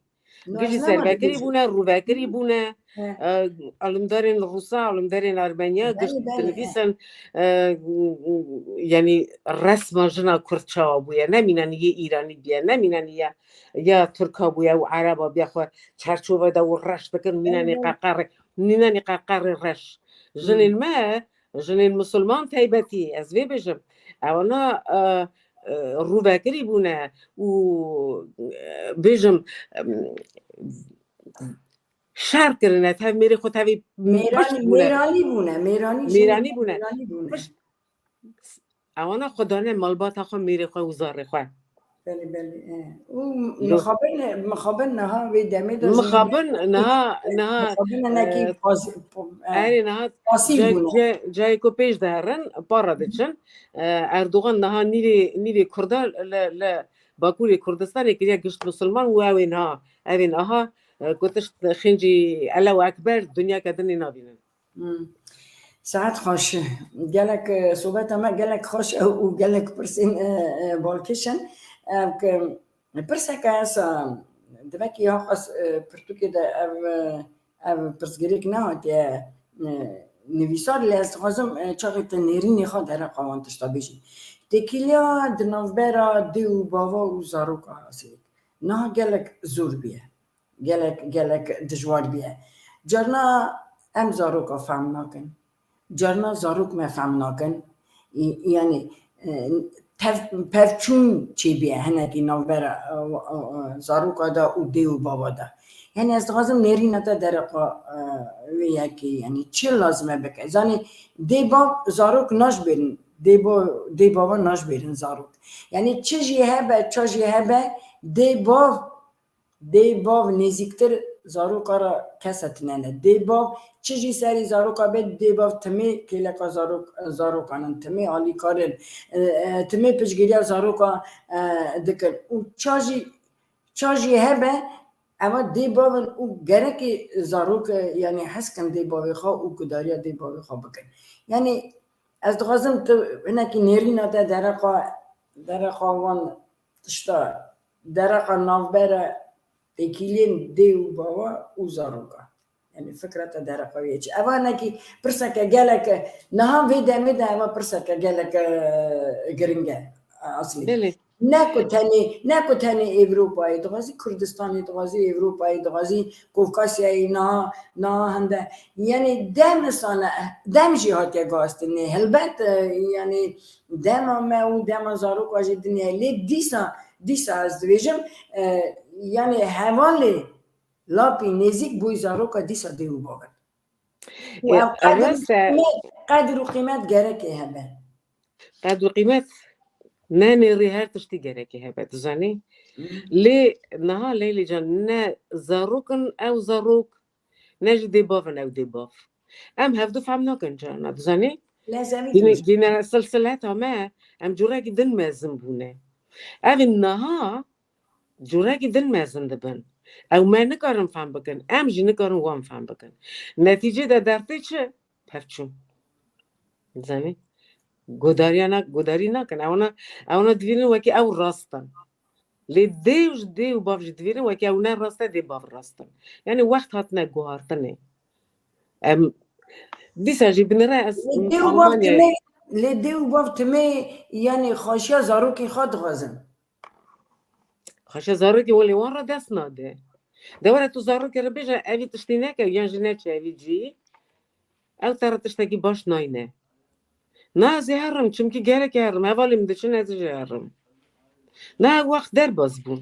Gijî servekirî bûne, rûvekirî bûne. He. E, alimdarên Rûsa, alimdarên Armeniya, Belê, gişt belê, he. dinivîsin, e, yani resma jina Kurd çawa bûye, ne mînanî yê Îranî bûye, ne mînanî ya, ya Tirka bûye û Ereba bûye xwe çerçove de û reş dikin, mînanî Belê, belê. qeqerê, mînanî qeqerê reş. Hı. Jinên me, jinên misilman taybetî, ez vê bêjim, ewana, e, e, rûvekirî bûne û, e, bêjim, em, şer kirine, tev mêrê xwe tevî Mêranî, pişt bûne. Mêranî bûne, mêranî jî Mêranî bûne. mêranî bûne. Pişt, ewana xwe dane malbata xwe, mêrê xwe û zarê xwe. Belê, belê, e. Û Lo- mixabin, mixabin niha vê demê de jî Mixabin niha, niha, mixabin hinekî e, paz-, po-, e, erê niha pasîv ca-, bûne. ca-, cayê ku pêş de herin, para diçin. E, Erdogan niha nîvê, nîvê Kurda li, li Bakurê Kurdistanê kiriye gişt misilman û ew ê niha, ev ê niha, e, ku tişt xêncî Elew Ekber, dinyake din ê nabînin. Hmm. Saet xweş. Gelek, e, sohbeta me gelek xweş e û gelek pirsên, e, e, balkêş in. Ev ki pirseke ez, e, divekî ya xwe, e, pirtûkê de ev, e, ev pirsgirêk nehatiye, e, nivîsar, lê ez dixwazim, e, çaxê te nêrînê xwe dereqa wan tişta bêjî. Têkiliya di navbera dê û bava û zaroka hesê. Niha gelek zor bûye. Gelek, gelek dijwar bûye. Carna em zaroka fehm nakin. Carna zarok me fehm nakin. Î-, yani, e, tev-, pevçûn çêbûye hinekî navbera, e, e, e, zaroka de û dê û bava de. Yani ez dixwazim nêrîna te dereqa, e, wê yekê, yani çi lazim e bike. Zanî dê bav zarok najbêrin, dê bo-, dê bava najbêrin zarok. Yani çi jî hebe, ça jî hebe, dê bav Dê bav nêzîktir zaroka re kese tine ne. Dê bav, çi jî serî zaroka bê, dê bav timê kêleka zarok, zarokan in, timê alîkar in, e, e, timê piştgiriya zaroka, e, dikin. Û ça jî, ça jî hebe, eva dê bav in û gerekê zarok, e, yanî hez kin dê bavê xwe û gudariya dê bavê xwe bikin. Yanî ez dixwazim tu hinekî nêrîna te dereqa, dereqa wan tişta, dereqa navbera têkiliyên dê û bawa û zaroka. Yanî fikra te dereqa wê çi? Eva hinekî pirseke gelek, niha vê demê de eva pirseke gelek, e, giring e, aslî. Belê. Ne ku tenê, ne ku tenê Ewropayê dixwazî, Kurdistanê dixwazî, Ewropayê dixwazî, Kavkasyayê niha, niha hinde. Yanî dem sane, dem jî hatiye guhastinê. Helbet, e, yanî dema me û dema zaroka jî din e. Lê dîsa, dîsa ez dibêjim, e, yanî hevalê lapî nêzîk bûyî zaroka dîsa dê û bav in. Û Ya, ev qedir û rast e. qîmet, qedir û qîmet gerekê hebe. Qedir û qîmet ne nêrî her tiştî gerekê hebe, dizanî? Hı. Lê niha Leylê can ne zarok in ew zarok, ne jî dê bav in ew dê bav. Em hevdu fehm nakin carna, dizanî? Lezemî Gîne, dimiş. gîne silsileta me, em curekî din mezin bûne. Ev niha curekî din mezin dibin. Ew me nikarin fehm bikin, em jî nikarin wan fehm bikin. Netîcê de dertê çi? Pevçûn. Zanî? Godariya nak-, godarî nakin. Ewna, ewna divînin wekî ew rast in. Lê dê û ji dê û bav jî divînin wekî ew ne rast e, dê bav rast in. Yanî wext hatine guhartinê. Em, dîsa jî binêre ez Lê dê û bav Almanyayê timê, lê dê û bav timê, yanî xweşiya zarokên xwe dixwazin. Xweşiya zarokê welê wan re dest nade. De were tu zarokê re bêje, evî tiştî neke, yan jî neçe evî cî. Ew te re tiştekî baş nayne. Na ez ê herim, çimkî gerek herim. Hevalê min diçin, ez jî herim. Na ew wext derbas bûn.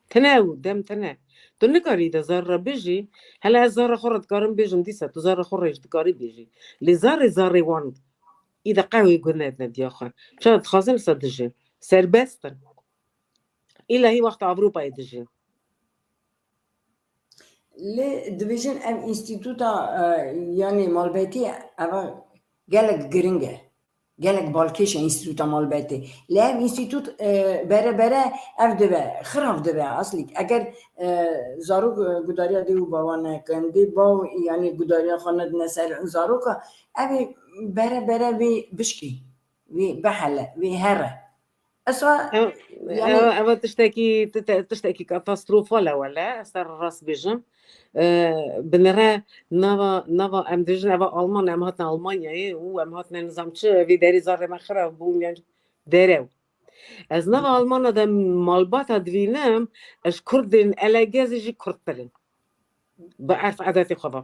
Tine ew, dem tine. Tu nikarî de zar re bijî. Hele ez zara xwe re dikarim bêjim dîsa. Tu zara xwe re jî dikarî bêjî. Lê zarê zarê wan î de qehwê guh nedine diya xwe. Ça dixwazin sa dijîn. Serbest in. Îla hî wexta Ewropayê dijîn. Lê dibêjin ev înstîtuta, e, yanî malbetî eva gelek giring e. Gelek balkêş e înstîtuta malbetê. Lê ev înstîtut, e, bere bere ev dibe, xirav dibe aslîk. Eger, e, zarok, e, gudariya dê û bawan nekin, dê baw, yanî gudariya xwe nedine ser zaroka, ev ê bere bere vê bişkî, vê bihele, vê here. Esa, Ev, yanî ev, ev tiştekî, ti-, te-, tiştekî katastrofal e wele, ez te rast bêjim. E, binêre nava, nava em dibêjin, eva Alman, em hatin Almanyayê û em hatine nizam çi, vê derê zarê me xirab bû, yan derew. Ez nava Almana de malbata divînim, ez Kurdên elegezê jî Kurdtir in. Bi erf edetê xwe ve.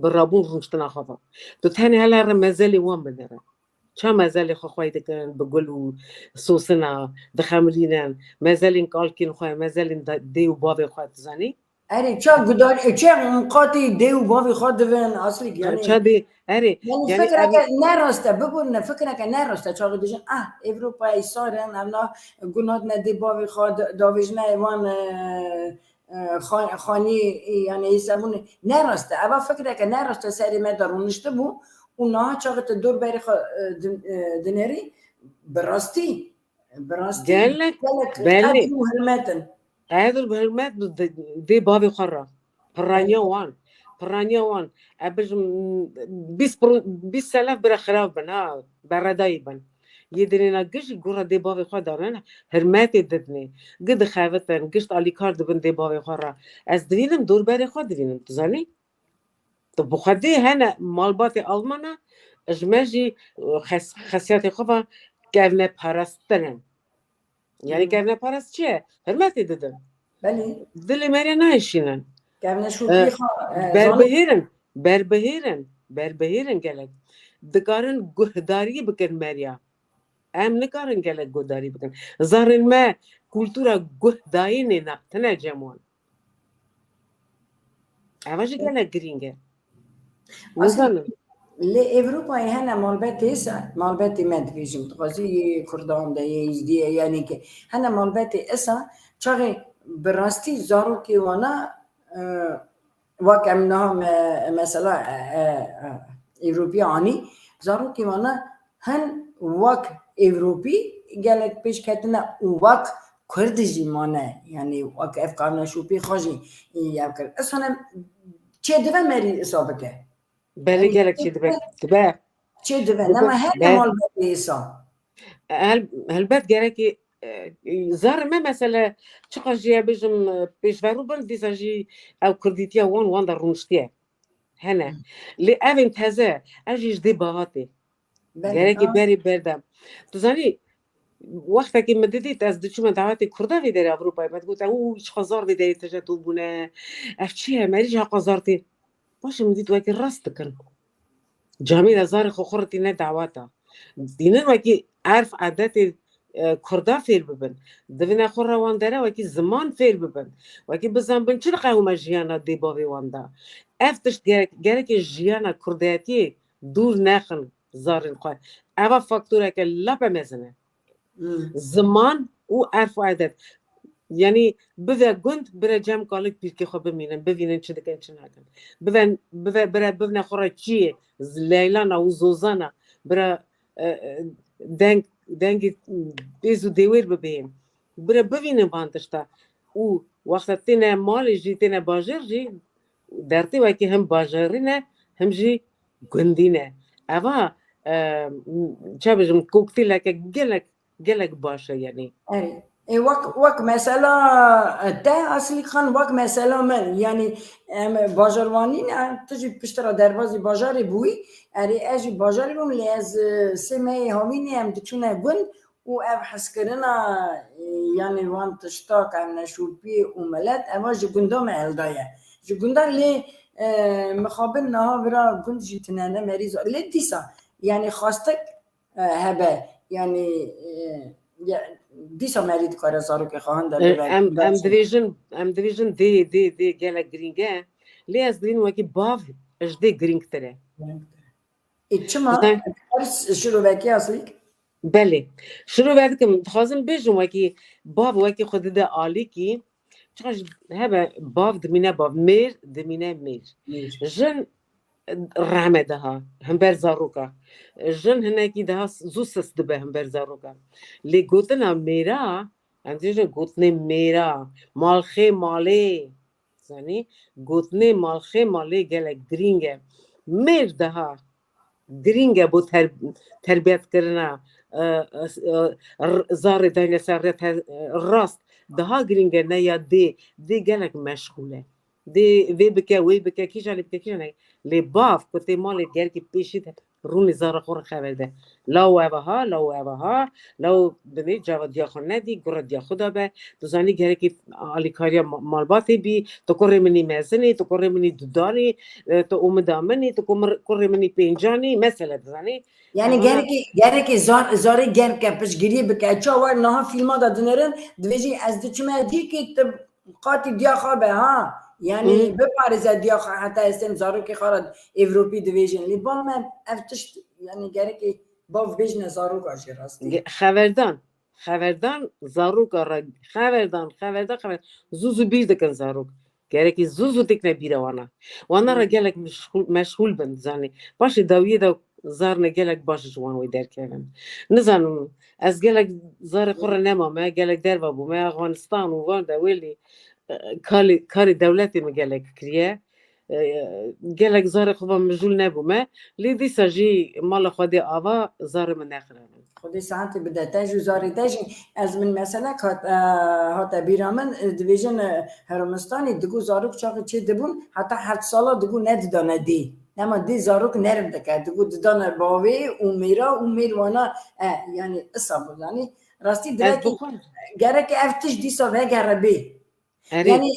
Bi rabûn rûniştina xwe ve. Tu tenê hele re mezelê wan binêre. Ça mezelê xwe xwey dikin, bi gul û sosina, dixemilînin, mezelên kalkên xwe, mezelên da-, dê û bavê xwe, tu zanî? Erê, ça gudar, e, ça miqatî dê û bavê xwe divin, aslî, yanî, Ça dê, erê, yanî yanî fikireke ev nerast e, bibûrine fikireke nerast e, çaxê dijin, ah, Ewropayê sar in, evna gunat ne dê bavê xwe di-, davêjine wan, e, e, xan-, xanî, e, yanî hesabûn nerast e. Eva fikireke nerast e serê me de rûniştibû û niha çaxê tu dor berê xwe, e, din-, e, dinêrî, bi rastî, bi rastî Gelek, gelek belê. qedr û hurmet in. Qedir bi hurmet bi de-, dê bavê xwe re. Piraniya wan. Piraniya wan. Ez bijim, bîst pro-, bîst selef bira xirab bin, ha, beredayî bin. Yê dinêna giş gura dê bavê xwe danin, hurmetê didinê. Gi dixebitin, gişt alîkar dibin dê bavê xwe re. Ez divînim, dorberê xwe divînim, tu zanî? Tu bi xwedê hene malbatê Almana, ji me jî, xes-, xesiyetê xwe ve kevneperest in. Yanî Hmm. kevneperest çi ye? Hurmetê didin. Belê. Dilê me re nayêşînin. Kevneşopî Ee, xwe, e, berbihêr in, berbihêr in, berbihêr in gelek. Dikarin guhdarî bikin meriya. Em nikarin gelek guhdarî bikin. Zarên me kultura guhdayînê ne, tine cem wan. Eva jî gelek girîng e. Aslında Nizanim. Lê Ewropayê hene malbetê esa, malbetê me dibêjim, dixwazî yê Kurdan de, yê Êzdî ye, yanî ki hene malbetê esa, çaxê bi rastî zarokê wana, e, Wek em niha me-, mesela, e, e, e, Ewropî anî, zarokê wana hin wek Ewropî gelek pêş ketine û wek Kurd jî mane. Yanî wek ev karneşopî xwe jî, e, yew kir. Esanen çê dibe merî isa bike. Belê, yanî gelek çê dibe. Dibe. Çê dibe. Dibe. Nema her, be, mal bike isa. Hel-, helbet gerekê, e, zarê me mesele çiqas jî, ya bêjim, e, pêşverû bin, dîsa jî ew kurdîtiya wan, wan de rûniştiye. Hene. Hı. Lê evên teze, ev jî ji dê bahatê. Belê, gerekê ha. Berê berdem. Tu zanî, wextekê min didît, ez diçûme dawetê Kurda vê derê Ewropayê, me digot, "Ew, çiqas zar vê derê tije dû bûne. Ev çi ye? Merî jî heqa zar tê." Baş e, min dît wekî rast dikin. Camî de zarê xwe xwe re tîne daweta. Dînin wekî erf, edetê, e, Kurda fêr bibin. Divine xwe re wan dere wekî ziman fêr bibin. Wekî bizanbin çi diqewime jiyana dê bavê wan de. Ev tişt gerek, gerekê jiyana Kurdayetiyê dûr nexin zarên xwe. Eva faktoreke lape mezin e. Hmm. Ziman û erf û edet. Yanî bive gund, bire cem kalik pîrkê xwe bimînin, bivînin çi dikin, çi nakin. Bive, bive, bire, bivne xwe re çiyê, z-, leylana û zozana, bire, e, e, deng, dengê pêz û dêwêr bibêhin. Bire bivînin van tişta. Û wexta têne malê jî, têne bajêr jî, dertê wekî him bajarî ne, him jî gundî ne. Eva, e, çi bêjim, koktêleke gelek, gelek baş e, yanî. Erê. Ê, wek, wek mesela, e, te, Aslî Xan, wek mesela min, yanî, em, bajarwanî ne, tu jî piştre derbazî bajarê bûyî, erê, ez jî bajarê bûm, lê ez, e, sê mehê Havînê em diçûne gund, û ev hezkirina, e, yanî wan tişta karneşopî û milet, eva ji gunda me hildaye. Ji gunda lê, e, mixabin niha vira gund jî tine ne merî zor. Lê dîsa, yanî xwastek, e, hebe, yanî, e, ya, dîsa merî dikare zarokê xwe hinde. E, bibe, em, bibe em çi. Divêjin, em divêjin dê, dê, dê gelek girîng e. Lê ez divînim wekî bav ji dê girîngtir e. Girîngtir e. E, çima? Dizan- Her şirovekî Aslî? Belê. Şirove dikim, dixwazim bêjim wekî bav, wekî xwe dide alîkî, çiqas hebe bav dimîne bav, mêr dimîne mêr. Mêr. Jin rehme daha, hember zaroka. Jin hinekî daha zû sist dibe hember zaroka. Lê gotina mêra, em dibêjin gotinê mêra, malxê malê. Zanî, gotinê malxê malê gelek girîng e. Mêr daha girîng e bo ter-, terbiyetkirina, e, e, e, r-, zarê dayne ser rê te-, e, rast. Daha girîng e ne ya dê. Dê gelek meşxûl e. Dê vê bike, wê bike, kîjan lê bike, kîjan lê. Lê bav ku tê malê gerekî pêşî de rûnê zara xwe re xeber de. Law eva ha, law eva ha, law binê cava diya xwe nedî, gura diya xwe da be. Tu zanî gerekî alîkariya ma-, malbatê bî, tu kurê min î mezin î, tu kurê min î dudan î, e, tu umida min î, tu kumir-, kurê min î pêncan î, mesele dizanî. Yanî Ama gerekî, gerekî zar-, zarê germ ke piştgiriyê bike. Çawa niha fîlma de dinêrin, divêjî ez diçime cîkê tu qatî diya xwe be ha. Yanî Hı. biparêze diya xwe heta êstên zarokê xwe re Ewropî divêjin. Lê bal me ev tişt, yanî gerekê bav bêjine zaroka jî rastî. Ge-, xeverdan, xeverdan zaroka re, xeverdan, xeverdan, xever-, zû zû bîr dikin zarok. Gerekî zû zû dikine bîra wana. Wana re Hı. gelek meşxûl, meşxûl bin, zanî. Paşê dawiyê de zarine gelek baş ji wan wê derkevin. Nizanim, ez gelek zarê xwe re nemame, gelek derva bûme, Afganistan û van de welî, e, kalê, karê dewletê min gelek kiriye. E, gelek zarê xwe ve mijûl nebûme. Lê dîsa jî mala Xwedê ava zarê min nexirabin. Xwedê saetê bide te jî û zarê te jî. Ez min meselek hat, e, hate bîra min, e, divêjin, e, Herimistanê digo zarok çaxê çê dibûn, heta heft sala digo nedidane dê. Nema dê zarok nerm dike, digo didane bavê û mêra û mêr wana, e, yanî isa bû, yanî rastî Ez direk bixwe- gerek ev tişt dîsa vegere bê. Erê. Yanî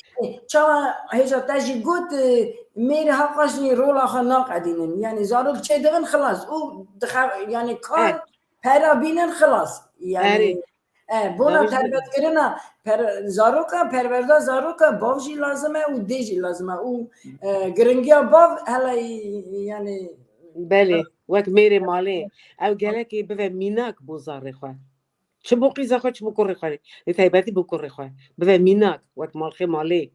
çawa hêja te jî got, e, mêr heqaş jî rola xwe naqedînin. Yanî zarok çêdibin xilas. Û dixe-, yanî kar, Evet. pera bînin xilas. Yanî, Erê. e, bona Dawî jî- terbetkirina per-, zaroka, perwerda zaroka bav jî lazim e û dê jî lazim e. Û, e, giringiya bav hele, yanî Belê, wek mêrê malê. Ew gerekê bive mînak bo zarê xwe. Çi bo qîza xwe, çi bo kurê xwe. Lê taybetî bo kurê xwe. Bive mînak, wek malxê malê.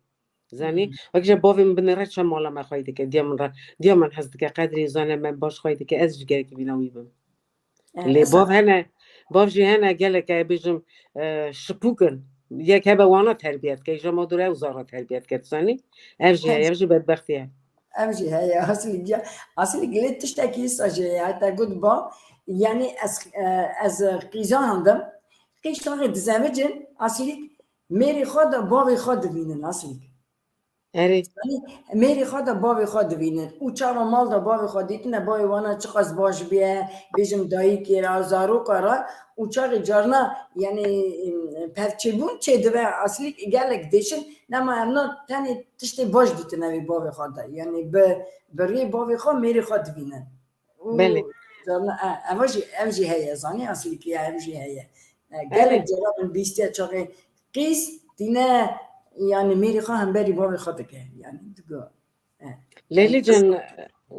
Zanî, wek ji bavê min binêre çend mala me xwey dike, diya min re, diya min hez dike, qedrî zane me baş xwey dike, ez jî gerekî bîna wî bim. Lê bav hene, bav jî hene gelek, e, bêjim, e, şipûk in. Yek hebe wana terbiyet ke, ji ma dûre ew zara terbiyet ke, tu zanî? Ev jî heye, ev jî bedbextî ye. Ev jî heye, aslî ya, aslî lê tiştekî îsa jî heye, heta got ba, yanî ez, e, ez qîza handim, qîz çaxê dizevicin, aslî mêrê xwe de bavê xwe divînin, aslî. Erê. Yanî mêrê xwe de bavê xwe divînin. Û çawa mal de bavê xwe dîtine, bavê wana çiqas baş bûye, bêjim dayikê re, zaroka re, û çaxê carna, yanî, pevçêbûn çêdibe, aslî gelek dêşin, nema em na tenê tiştê baş dîtine vê bavê xwe de. Yanî bi, bi rê bavê xwe mêrê xwe divînin. Û Belê. Carna, e, eva jî, ev jî heye, zanî, aslî ya ev jî heye. E, Erê. Gelek cara min bîstiye çaxê qîz tîne, yanî mêrê xwe hemberî bavê xwe dike. Yanî digo. E. Leyli can,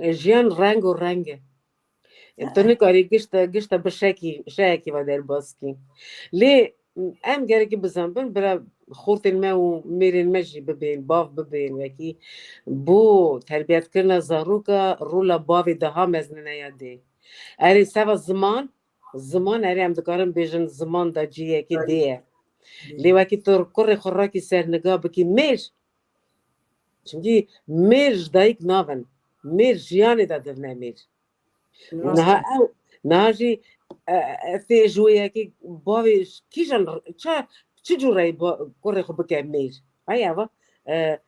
e, jiyan reng û reng e. E, tu nikarî gişta, gişta bi şekî, şeyekî ve derbas kî. Lê em gerekî bizanbin, bira xortên me û mêrên me jî bibên, bav bibên, wekî bo terbiyetkirina zaroka rola bavê daha meznine ya dê. Erê seva ziman, ziman erê em dikarin bêjin ziman da cihekî dê ye. Lê wekî tu kurê xwe rakî ser niga bikî mêr, çimkî mêr ji dayik navin, mêr jiyanê de divne mêr. Niha ew, niha jî, e, e, tê ji wê yekê bavê kîjan r-, ça, çi cûreyî ba-, kurê xwe bike mêr? Ay eva, e, e,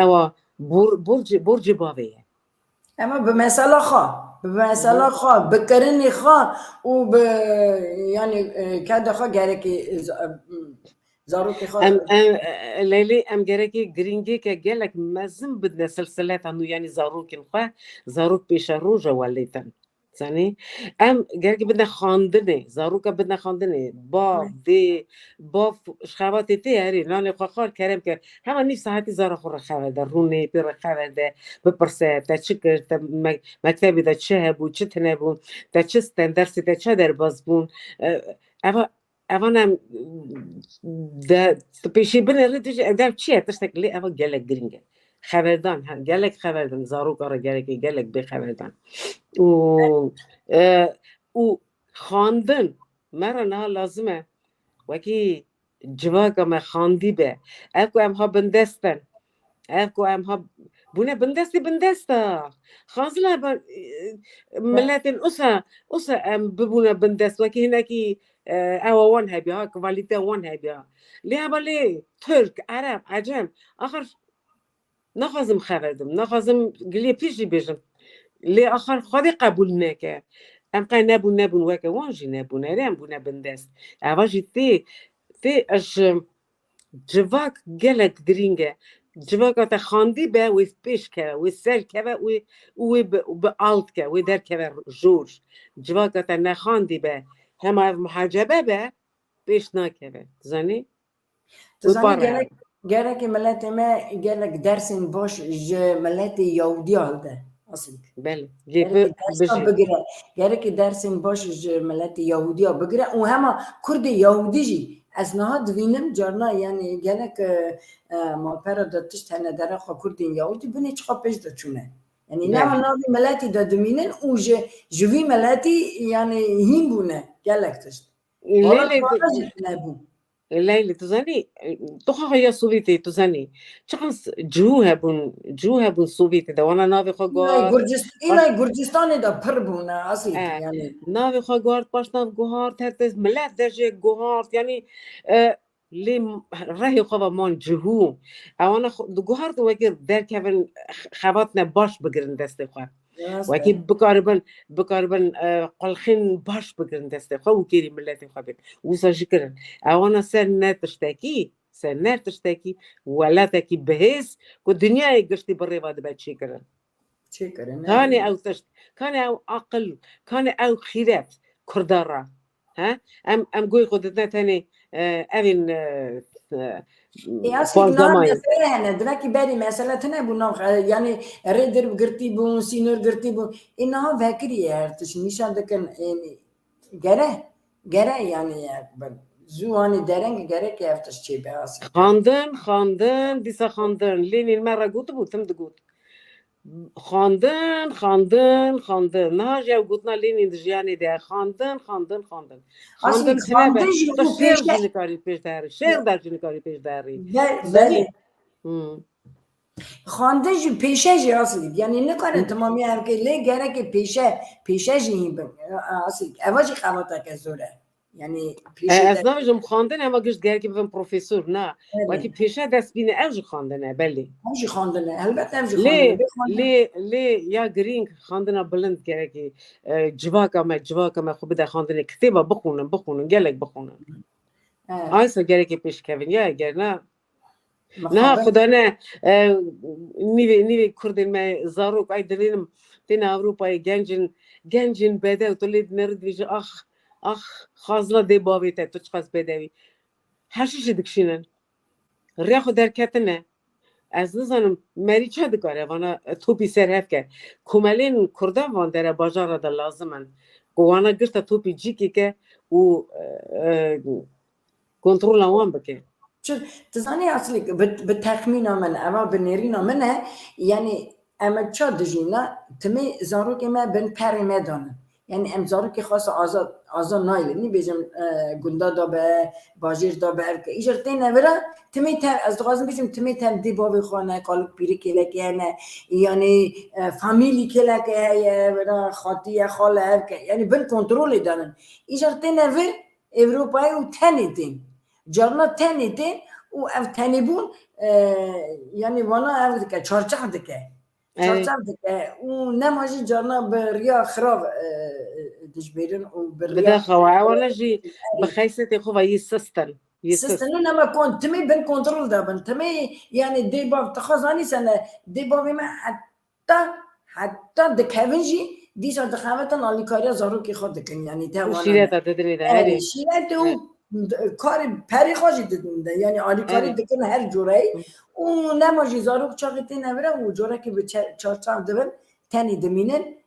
ewa bor-, borcê, borcê bavê ye. Ema bi mesela xwe, bi mesela xwe, bi kirinê xwe û bi, yanî, e, keda xwe gerekê, e, z-, e, zarokê xwe. Em, em, e, Leylê, em gerekê giringêke gelek mezin bidine silsileta nû, yanî zarokên xwe, zarok pêşeroja welêtin. Zanî? Em gerekê bidine xandinê, zaroka bidine xandinê. Bav, dê, bav, ji xebatê tê herê, nanê xwe xwar, kerem ke. Hema nîv saetî zara xwe re xever de, rûnê pê re xever de, bipirse, te çi kir, te me-, mektebê de çi hebû, çi tine bû, te çi sten, dersê te çi derbas bûn. E, eva, evan em de, tu pêşî binêrî, tu jî, ev çi ye, tiştek lê, eva gelek giring e. Xeverdan, ha, gelek xeverdan, zaroka re gerekê gelek bê xeverdan. Û, e, û xandin, me re niha lazim e. Wekî civaka me xandî be. Ev ku em ha bindest in. Ev ku em ha bûne bindestê bindesta. Xanzila be, e, miletên usa, usa em bibûne bindest. Wekî hinekî, e, ewa wan hebiya, ha, kvalîte wan hebiya. Lê heba lê Tirk, Ereb, Ecem, axir naxwazim xever dim, naxwazim gilê pîr jî bêjim. Lê axir Xwedê qebûl neke. Em qey nebûn, nebûn weke wan jî nebûn. Erê em bûne bindest. Eva jî tê, tê ji civak gelek girîng e. Civaka te xandî be, wê pêş keve, wê ser keve, wê, wê bi, bi alt ke, wê derkeve jor. Civaka te nexandî be, hema ev muhacebe be, pêş nakeve. Zanî? Tu zanî gerek, gerekê miletê me gelek dersên baş ji miletê Yahûdiya hilde. Aslî. Belê. Gerekê dersa bigire. Gerekê dersên baş ji miletê Yahûdiya bigire û hema Kurdê Yahûdî jî ez niha divînim carna, yanî gelek, e, e, malpera de tişt hene dera xwe Kurdên Yahûdî binê çiqa pêş de çûne. Yanî nema navê miletî de dimînin û ji, ji vî miletî, yanî hîn bûne gelek tişt. Lê, lê, Hala jî nebû. Leylê, tu zanî, tu xwe ya Sovîtê, tu zanî. Çiqas cihû hebûn, cihû hebûn Sovîtê de, wana navê xwe guhart. Îlay Gurcist-, îlay Gurcistanê de pir bûne, asî, e, yanî. Navê xwe guhart, paş nav guhart, her tez milet de jê guhart, yanî, e, lê rehê xwe ve man cihû. Ewana xwe, diguhart wekî derkevin, xebatine baş bigirin destê xwe. Wekî bikaribin, bikaribin, e, qulxên baş bigirin destê xwe û kêrî miletê xwe bin. Wisa jî kirin. Ewana ser ne tiştekî, ser ne tiştekî, welatekî bihêz ku dinyayê giştî bi rêva dibe çêkirin. Çêkirin, Kanê ew tişt, kanê ew aqil, kanê ew xîret Kurda re. He? Em, em goyê xwe didine tenê, e, evên, e, e, Ê, aslında mesele hene, dilekî berî mesele tine bû nav, e, yanî rê dir girtî bûn, sînor girtî bûn. Ê, niha vekirî ye her tişt, nîşan dikin, ê, gere, gere yanî, e, bi-, Zû hanî dereng gerek ev tişt çêbe asî. Xandin, xandin, dîsa xandin. Lênîn me re gotibû, tim digot. Xandin, xandin, xandin. Niha jî ew gotina Lênîn di jiyanê de ye. Xandin, xandin, xandin. Xandin tine be. Tu şêr jî nikarî pêş derî. Şêr de jî nikarî pêş derî. Belê. Xandin jî pêşe jî aslî. Yanî nikare timamî ev ke lê gereke pêşe, pêşe jî hîn bin. Aslî eva jî xebateke zor e. Yanî ez nabêjim xandin ema gişt gerekî bibin profesor, na. Wekî pêşe dest bîne ev jî xandin e, belê. Ev jî xandin e, helbet ev jî xandin e. Lê, lê, lê ya girîng xandina bilind gerekî, e, civaka me, civaka me xwe bide xandinê, kitêba bixwînin, bixwînin, gelek bixwînin. Aysa gerekê pêşkevin ya, eger na. Niha xuda ne, e, nîvê, nîvê kurdên me zarok ay dilênim têne Ewropayê gencin, gencin bedew tu lê dineri dibêje ax, ax xazna dê bavê te, tu çiqas bedewî. Heşîşê dikişînin. Rêya xwe derketine. Ez nizanim merî çi dikare vana topî ser hev ke. Komelên kurdan van dere bajara de lazim in. Ku wana girta topî cîkê ke û, e, e, kontrola wan bike. Çi, tu zanî aslî bi, bi texmîna min, eva bi nêrîna min e, yanî em ê ça dijîna, timê zarokê me bin perê me danin. Yanî em zarokê xwe aza, aza nayîlin. Nî bêjim, e, gunda da be, bajêr da be, ev ke. Îcar têne vira, timê tev, ez dixwazim bêjim, timê tev dê bavê xwe ne, kalik pîrê kêlekê hene, yanî, e, famîlî kêlekê heye, vira xatiye, xale, ev ke. Yanî bin kontrolê danin. Îcar têne vir, Ewropayê û tenê tên. Carna tenê tên û ev tenêbûn, e, yanî vana ev dike, çarçav dike. Çarçav dike û nema jî carna bi riya xirav, e, e, dijbêrin û bi riya. Bidaxewa, ewana jî bi xeysetê xwe ve yî sist in. Yî sist. Sist in û nema kon, timî bin kontrol de bin. Timî, yanî dê bav, tu xwe zanî sene, dê bavê me heta, heta dikevin jî, dîsa dixebitin alîkariya zarokê xwe dikin. Yanî te wana. Şîreta didinê de, erê, herê. Şîretê û karê perê xwe jî didin de. Yanî alîkarî dikin her cureyî. Û nema jî zarok çaxê têne vira û corekê bi çe-, çarçav dibin, tenê dimînin.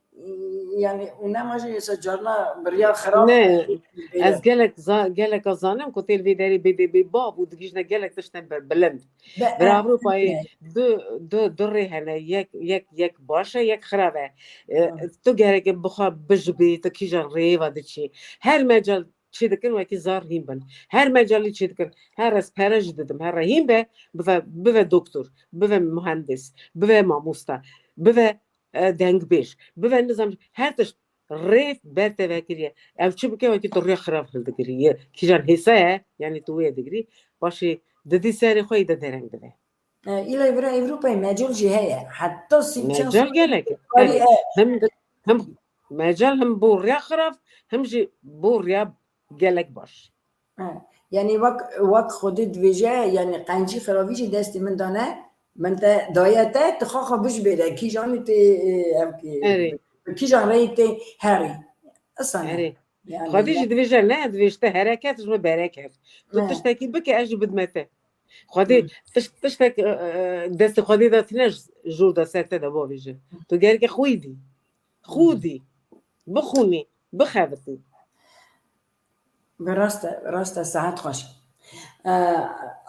Yanî û nema jî êsa carna bi riya xirab. Ne, ez gelek za-, geleka zanim ku tê li vê derê bê dê bê bav û digihîjne gelek tiştên ber-, bilind. Bi Ewropayê du, du, du rê hene, yek, yek, yek baş e, yek xirab e. E, tu gereke bi xwe bijibî, tu kîjan rêyê ve diçî. Her mecal çê dikin, wekî zar hîn bin. Her mecalî çê dikin. Her ez pere jî didim. Her re hîn be, bive, bive doktor, bive muhendis, bive mamosta, bive, e, dengbêj, bive nizam, her tişt rê ber te vekiriye. Ev çi bike, wekî tu rê xirab hildigiriye. Kîjan hêsa ye, yanî tu wê digirî, paşê didî serê xwe yî de dereng dibe. E, îlay vira Ewropayê mecol jî heye. Heta sî çend Mecol gelek. Karî, e, hem, hem mecol hem bo riya xirab, hem jî bo riya gelek baş. Ha, yanî wek, wek Xwedê dibêje, yanî qencî xiravî jî destê min dane, min te daye te, tu xwe xwe bijbêre, kîjanî tê, e, ev kî, Erê. Kîjan reyî tê herî. Isane. Erê. Yanî Xwedê jî dibêje, ne, dibêje te hereket, ji min bereket. Tu Ne. tiştekî bike, ez jî bidime te. Xwedê, Hmm. tiş-, tiştek, e, e, destê Xwedê de tine ji, jor de ser te de bavêje. Tu gereke xwî dî. Xwî dî. Bixwînî, bixebitî. Bi rast e, rast e, saet xweş. E,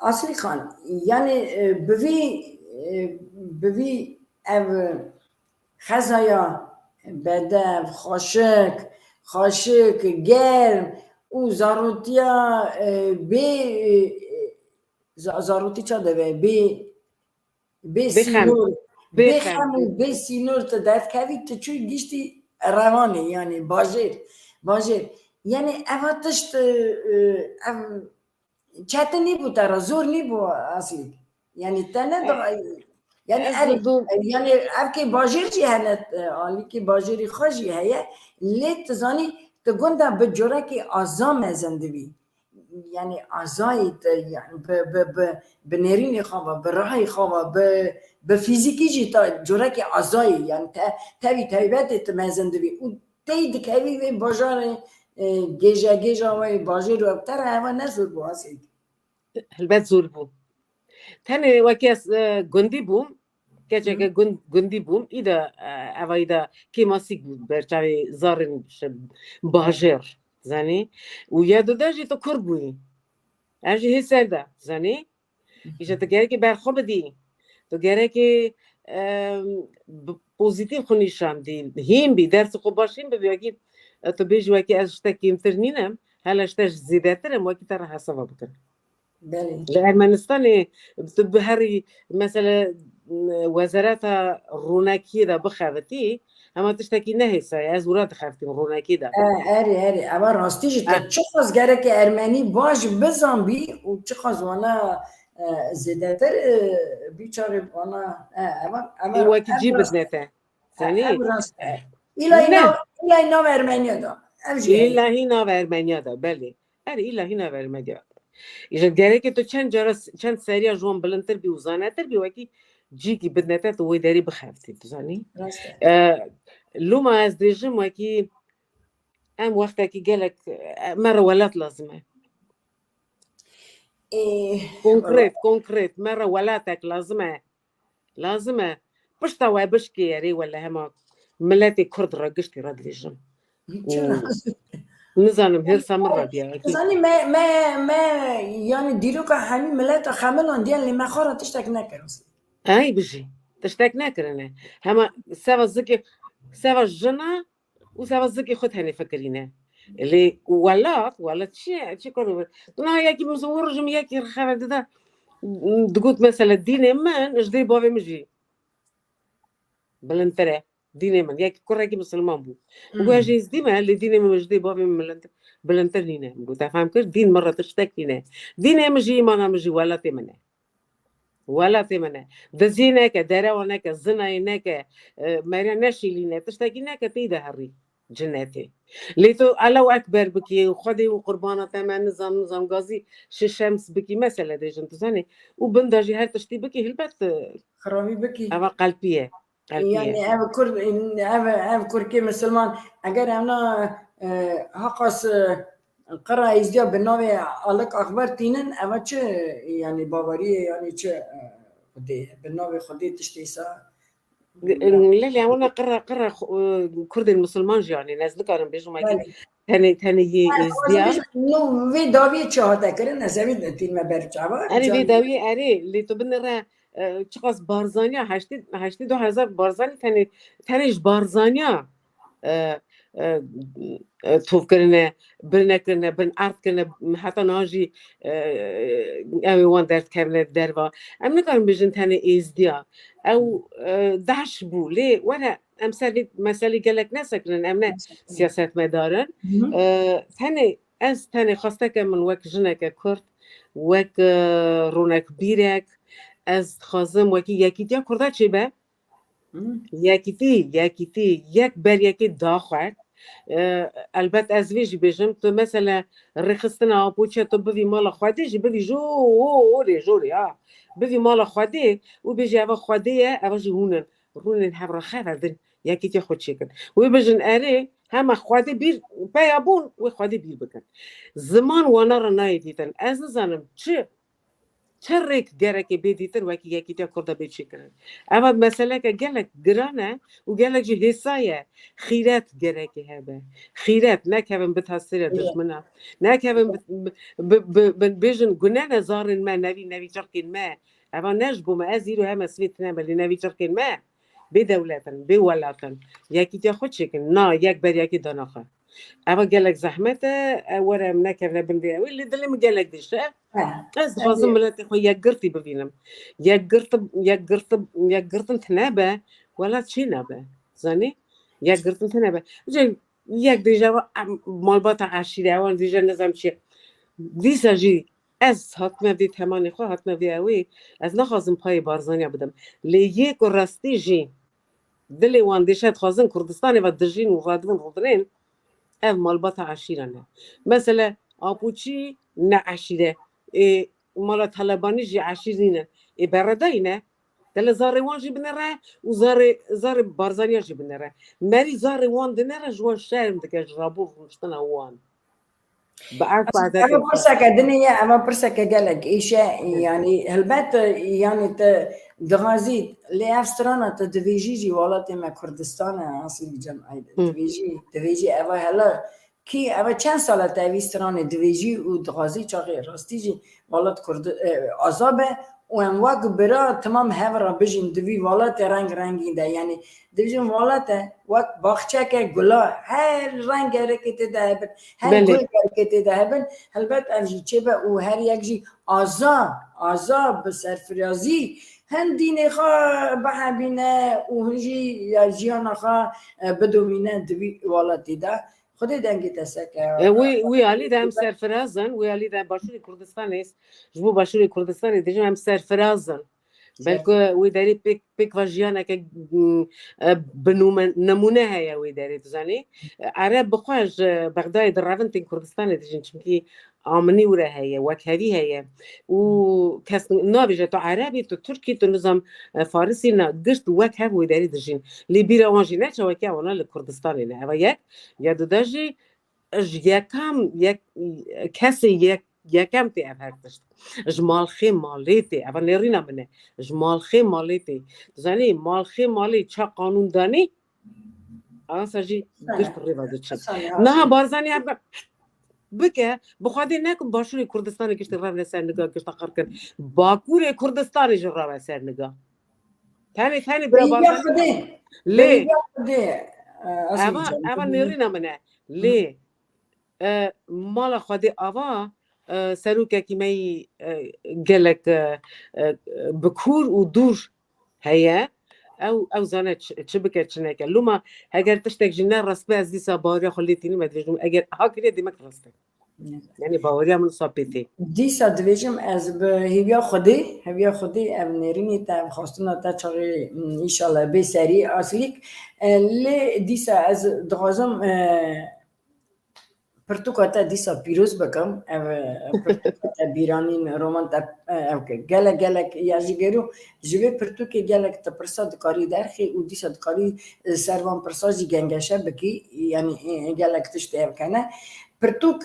Aslî Xan, yanî, e, bi vî, e, bi vî ev xezaya bedev, xweşik, xweşik, germ û zarotiya, e, bê, e, za-, zarotî ça de be, bê, bê Bê xem. sînor, Bê bê xem. xem û bê sînor tu derkevî, tu çû giştî rewanê, yanî bajêr, bajêr. Yanî eva tişt, e, ev çetin nîbû te re, zor nîbû Aslî. Yanî te ne E, da-, yanî ez erê, dû- yanî ev kê bajêr jî hene, e, alîkê bajêrî xwe jî heye, lê tu zanî tu gunda bi corekî aza mezin dibî. Yanî azayî te, yanî bi, bi, bi, bi nêrînê xwe ve, bi rayê xwe ve, bi, bi fîzîkî jî te corekî azayî, yanî te, tevî taybetê tu mezin dibî. Û tey dikevî vê bajarê, e, gêje gêja wê bajêr û ev te re eva ne zor bû Aslî. Helbet zor bû. Tenê wekî ez, e, gundî bûm, keçeke gund-, gundî bûm, î de, e, eva î de kêmasîk bû, ber çavê zarên şi-, bajêr, zanî. Û ya du de jî tu kur bûyî. Ev jî hê ser de, zanî? Îja tu gerekê ber xwe bidî. Tu gerekê, em, bi-, pozîtîf xwe nîşan dî. Hîn bî, dersê xwe baş hîn bibî. Wekî, e, tu bêjî wekî ez ji te kêmtir nînim, hele ji te ji zêdetir im, wekî te re hesaba bikin. Belê. Li Ermenistanê tu bi herî, mesela, wezareta ronekiyê de bixebitî, hema tiştekî nehêsa ye, ez wira dixebitîm ronekê de. E, erê, erê, eva rastî jî te E. Çiqas gereke ermenî baş bizan bî û çiqas wana, e, zêdetir, e, bî çaxê wana, e, eva, eva, Ê wekî ev cî rast, bidne te. E, Zanî? Ev rast e. E. Îlayî Ne. nav, îlayî nav Ermeniya da. Ev jî heye. Îlahî nav Ermeniya da, belê. Erê, îlahî nav Ermeniya da. Îja gerekê tu çend cara, çend seriya ji wan bilindtir bî û zanetir bî, wekî cîkî bidne te, tu wê derî bixebitî, tu zanî? Rast e. E, loma ez dêjim wekî em wextekî gelek, e, me re welat lazim e. Ê, Konkret, wala- konkret, me re welatek lazim e. Lazim e. Pişta we bişkê yerê wele hema miletê Kurd re giştî re dibêjim. Çira? Û nizanim hêrsa min re biya. Zanî me, me, me, yani dîroka hemî mileta xemilandiye lê me xwe re tiştek nekir. Ay bijî. Tiştek nekirine. Hema seva zikê, seva jina û seva zikê xwe tenê fikirîne. Lê welat, welat çi ye? Çi kar û tu niha yekî min zû rojim yekî xeber dida. Digot mesela dînê min ji dê bavê min jî bilindtir e. Dînê min. Yekî kurekî misilman bû. Û got, "Ez jî êzdî me, lê dînê min ji dê bavê min bilindtir, bilindtir nîne." Min got, "Te fem kir, dîn min re tiştek nîne. Dînê min jî, îmana min jî welatê min e." Welatê min e. Dizî neke, derewa neke, zinayê neke, e, meriya neşîlîne, tiştekî neke, tê de herî cinetê. Lê tu Elew Ekber bikî, Xwedê û qurbana te me nizam, nizam gazî şişems bikî, mesele dêjin tu zanî. Û bin de jî her tiştî bikî, hilbet, e, Xirabî bikî. Eva qelpî ye. Qelpî ye. Yani ev Kurd, ev, ev Kurkê misilman, eger evna, e, haqas, e, qira êzdiya bi navê Alik Akbar tînin, eva çi, yani baweriyê, yani çi, e, Xwedê, bi navê Xwedê tiştê sa? Lê, lê, wana qira, qira, e, Kurdên misilman jî, yani, ez nikarim bêjim, wekî Belê. tenê, tenê yê Ha, êzdiya. No, vê dawiyê çi hate kirin, ez ê vê tînme ber çava. Erê, vê dawiyê, erê, lê tu binire, e, çiqas Barzaniya, heştê, heştê du hezar Barzanî tenê, tenê ji Barzaniya, e, e, e, tov kirine, birine kirine, bin erd kirine, heta niha jî, e, ew ê wan derdikevine derva. Em nikarin bêjin tenê êzdiya. Ew, e, DAIŞ bû. Lê were em ser vê meselê gelek nesekirin, em ne siyasetmedar in. E, tenê, ez tenê xwesteke min wek jineke Kurd, wek, e, ronekbîrek, ez dixwazim wekî yekîtiya Kurda çêbe. Yekîtî, yekîtî, yek ber yekê daxwek. E, elbet ez vê jî bêjim, tu mesele rêxistina apoçiya tu bivî mala Xwedê jî bivî jorê, jorê, ha. Bivî mala Xwedê û bêjî eva Xwedê ye, eva jî hûn in. Rûnên hev re xever din, yekîtiya xwe çêkin. Wê bijin erê, hema Xwedê bîr, peya bûn, wê Xwedê bîr bikin. Ziman wana re nayê dîtin. Ez nizanim çi Çi rêk gerekê bê dîtin wekî yekîtiya Kurda bê çêkirin? Eva meseleke gelek giran e û gelek jî hêsa ye. Xîret gerekê hebe. Xîret, nekevin bit hestêrê dijmina. Nekevin bi, bi, bi, bi, bêjin gune ne zarên me, nevî, nevî çirkên me. Eva ne ji bo me. Ez îro heme sivê tine be, lê nevî çirkên me. Bê dewlet in, bê welat in. Yekîtiya xwe çêkin. Na, yek ber yekê danaxe. Eva gelek zehmet e, e, were em nekevine bin vê ewê, lê dilê min gelek dişe. He, Ez dixwazim he. miletê xwe yekgirtî bibînim. Yekgirtin, yekgirtin, yekgirtin tine be, welat çê nebe. Zanî? Yekgirtin tine be. Ji yek dêje wa, em, malbata eşîre, wan dêje nizam çi. Dîsa jî ez hatime vê temanê xwe, hatime vê ewê, ez naxwazim payê Barzaniya bidim. Lê yê ku rastî jî dilê wan dêşe dixwazin Kurdistanê ve dijîn û radibin rûdinên, ev malbata eşîran e. Mesele Apoçî ne eşîre. Ê, mala Talebanî jî eşîr nîne. Ê, beredayî ne. Dele zarê wan jî binere û zarê, zarê Barzaniya jî binere. Merî zarê wan dinere ji wan şerm dike ji rabû rûniştina wan. Bi ev Eva pirseke dinê ye, eva pirseke gelek êş e, yanî helbet, yanî te dixwazî, lê ev strana te divêjî jî welatê me Kurdistan e, aslî cem divêjî, divêjî eva hele Kî eve çend sal e te vî stranê divêjî û dixwazî çaxê rastî jî welat Kurdi-, e, aza be û em wek bira timam hev re bijîn di vî welatê reng rengîn de. Yanî dibêjin welat e wek baxçeke gula, her reng gerekê tê de hebin, her Belê. gul gerekê tê de hebin. Helbet ev jî çêbe û her yek jî aza, aza bi serfirazî hin dînê xwe bihebîne û hin jî ya jiyana xwe, e, bidomîne di vî welatî de. Xwedê dengê te seke. E, wî, wî alî de em serfiraz in, wî alî de Başûrê Kurdistanê, ji bo Başûrê Kurdistanê dibêjim em serfiraz in. Belku wî derê pêk, pêk va jiyaneke, mm, e, binûme-, nemûne heye wê derê, dizanî. E, Ereb bi xwe ji Bexdayê direvin tên Kurdistanê dijîn, çimkî aminî wire heye, wekhevî heye. Û kes nabêje tu Ereb î, tu Tirk î, tu nizam, e, Faris î, na, girt wekhev wê derê dijîn. Lê bîra wan jî neçe weke wana li Kurdistanê ne. Eva yek, ya dude jî, ji yekam, yek, kesê yek, yekem tê ev her tişt. Ji malxê malê tê. Eva nêrîna min e. Ji malxê malê tê. Dizanî, malxê malê ça qanûn danî, ansa jî girt rêva diçin. Niha Barzanî ev bike, bi Xwedê nekin Başûrê Kurdistanê giştî revne ser niga, gişta qir kin. Bakurê Kurdistanê jî reve ser niga. Tenê, tenê bira Barzanî. Lê, eva, eva nêrîna min e. Lê, e, mala Xwedê ava, e, serokekî me yî, e, gelek, e, e, bi kûr û dûr heye. Ew, ew zane çi, çi bike, çi neke. Loma heger tiştek jî ne rast be, ez dîsa baweriya xwe lê tînim, ez dibêjim, eger ha kiriye, demek rast e. Yanî baweriya min wisa pê tê. Dîsa dibêjim, ez bi hêviya Xwedê, hêviya Xwedê ev nêrînê te, ev xwestina te çaxê, m, înşallah bê serî aslîk. E, lê dîsa ez dixwazim, e, pirtûka te dîsa pîroz bikim. Ev, e, pirtûka te bîranîn, roman te, e, ev ke gelek, gelek ya jî gero. Ji vê pirtûkê gelek tu pirsa dikarî derxî û dîsa dikarî, e, ser van pirsa jî gengeşe bikî. Yanî, e, gelek tiştê ev kene. Pirtûk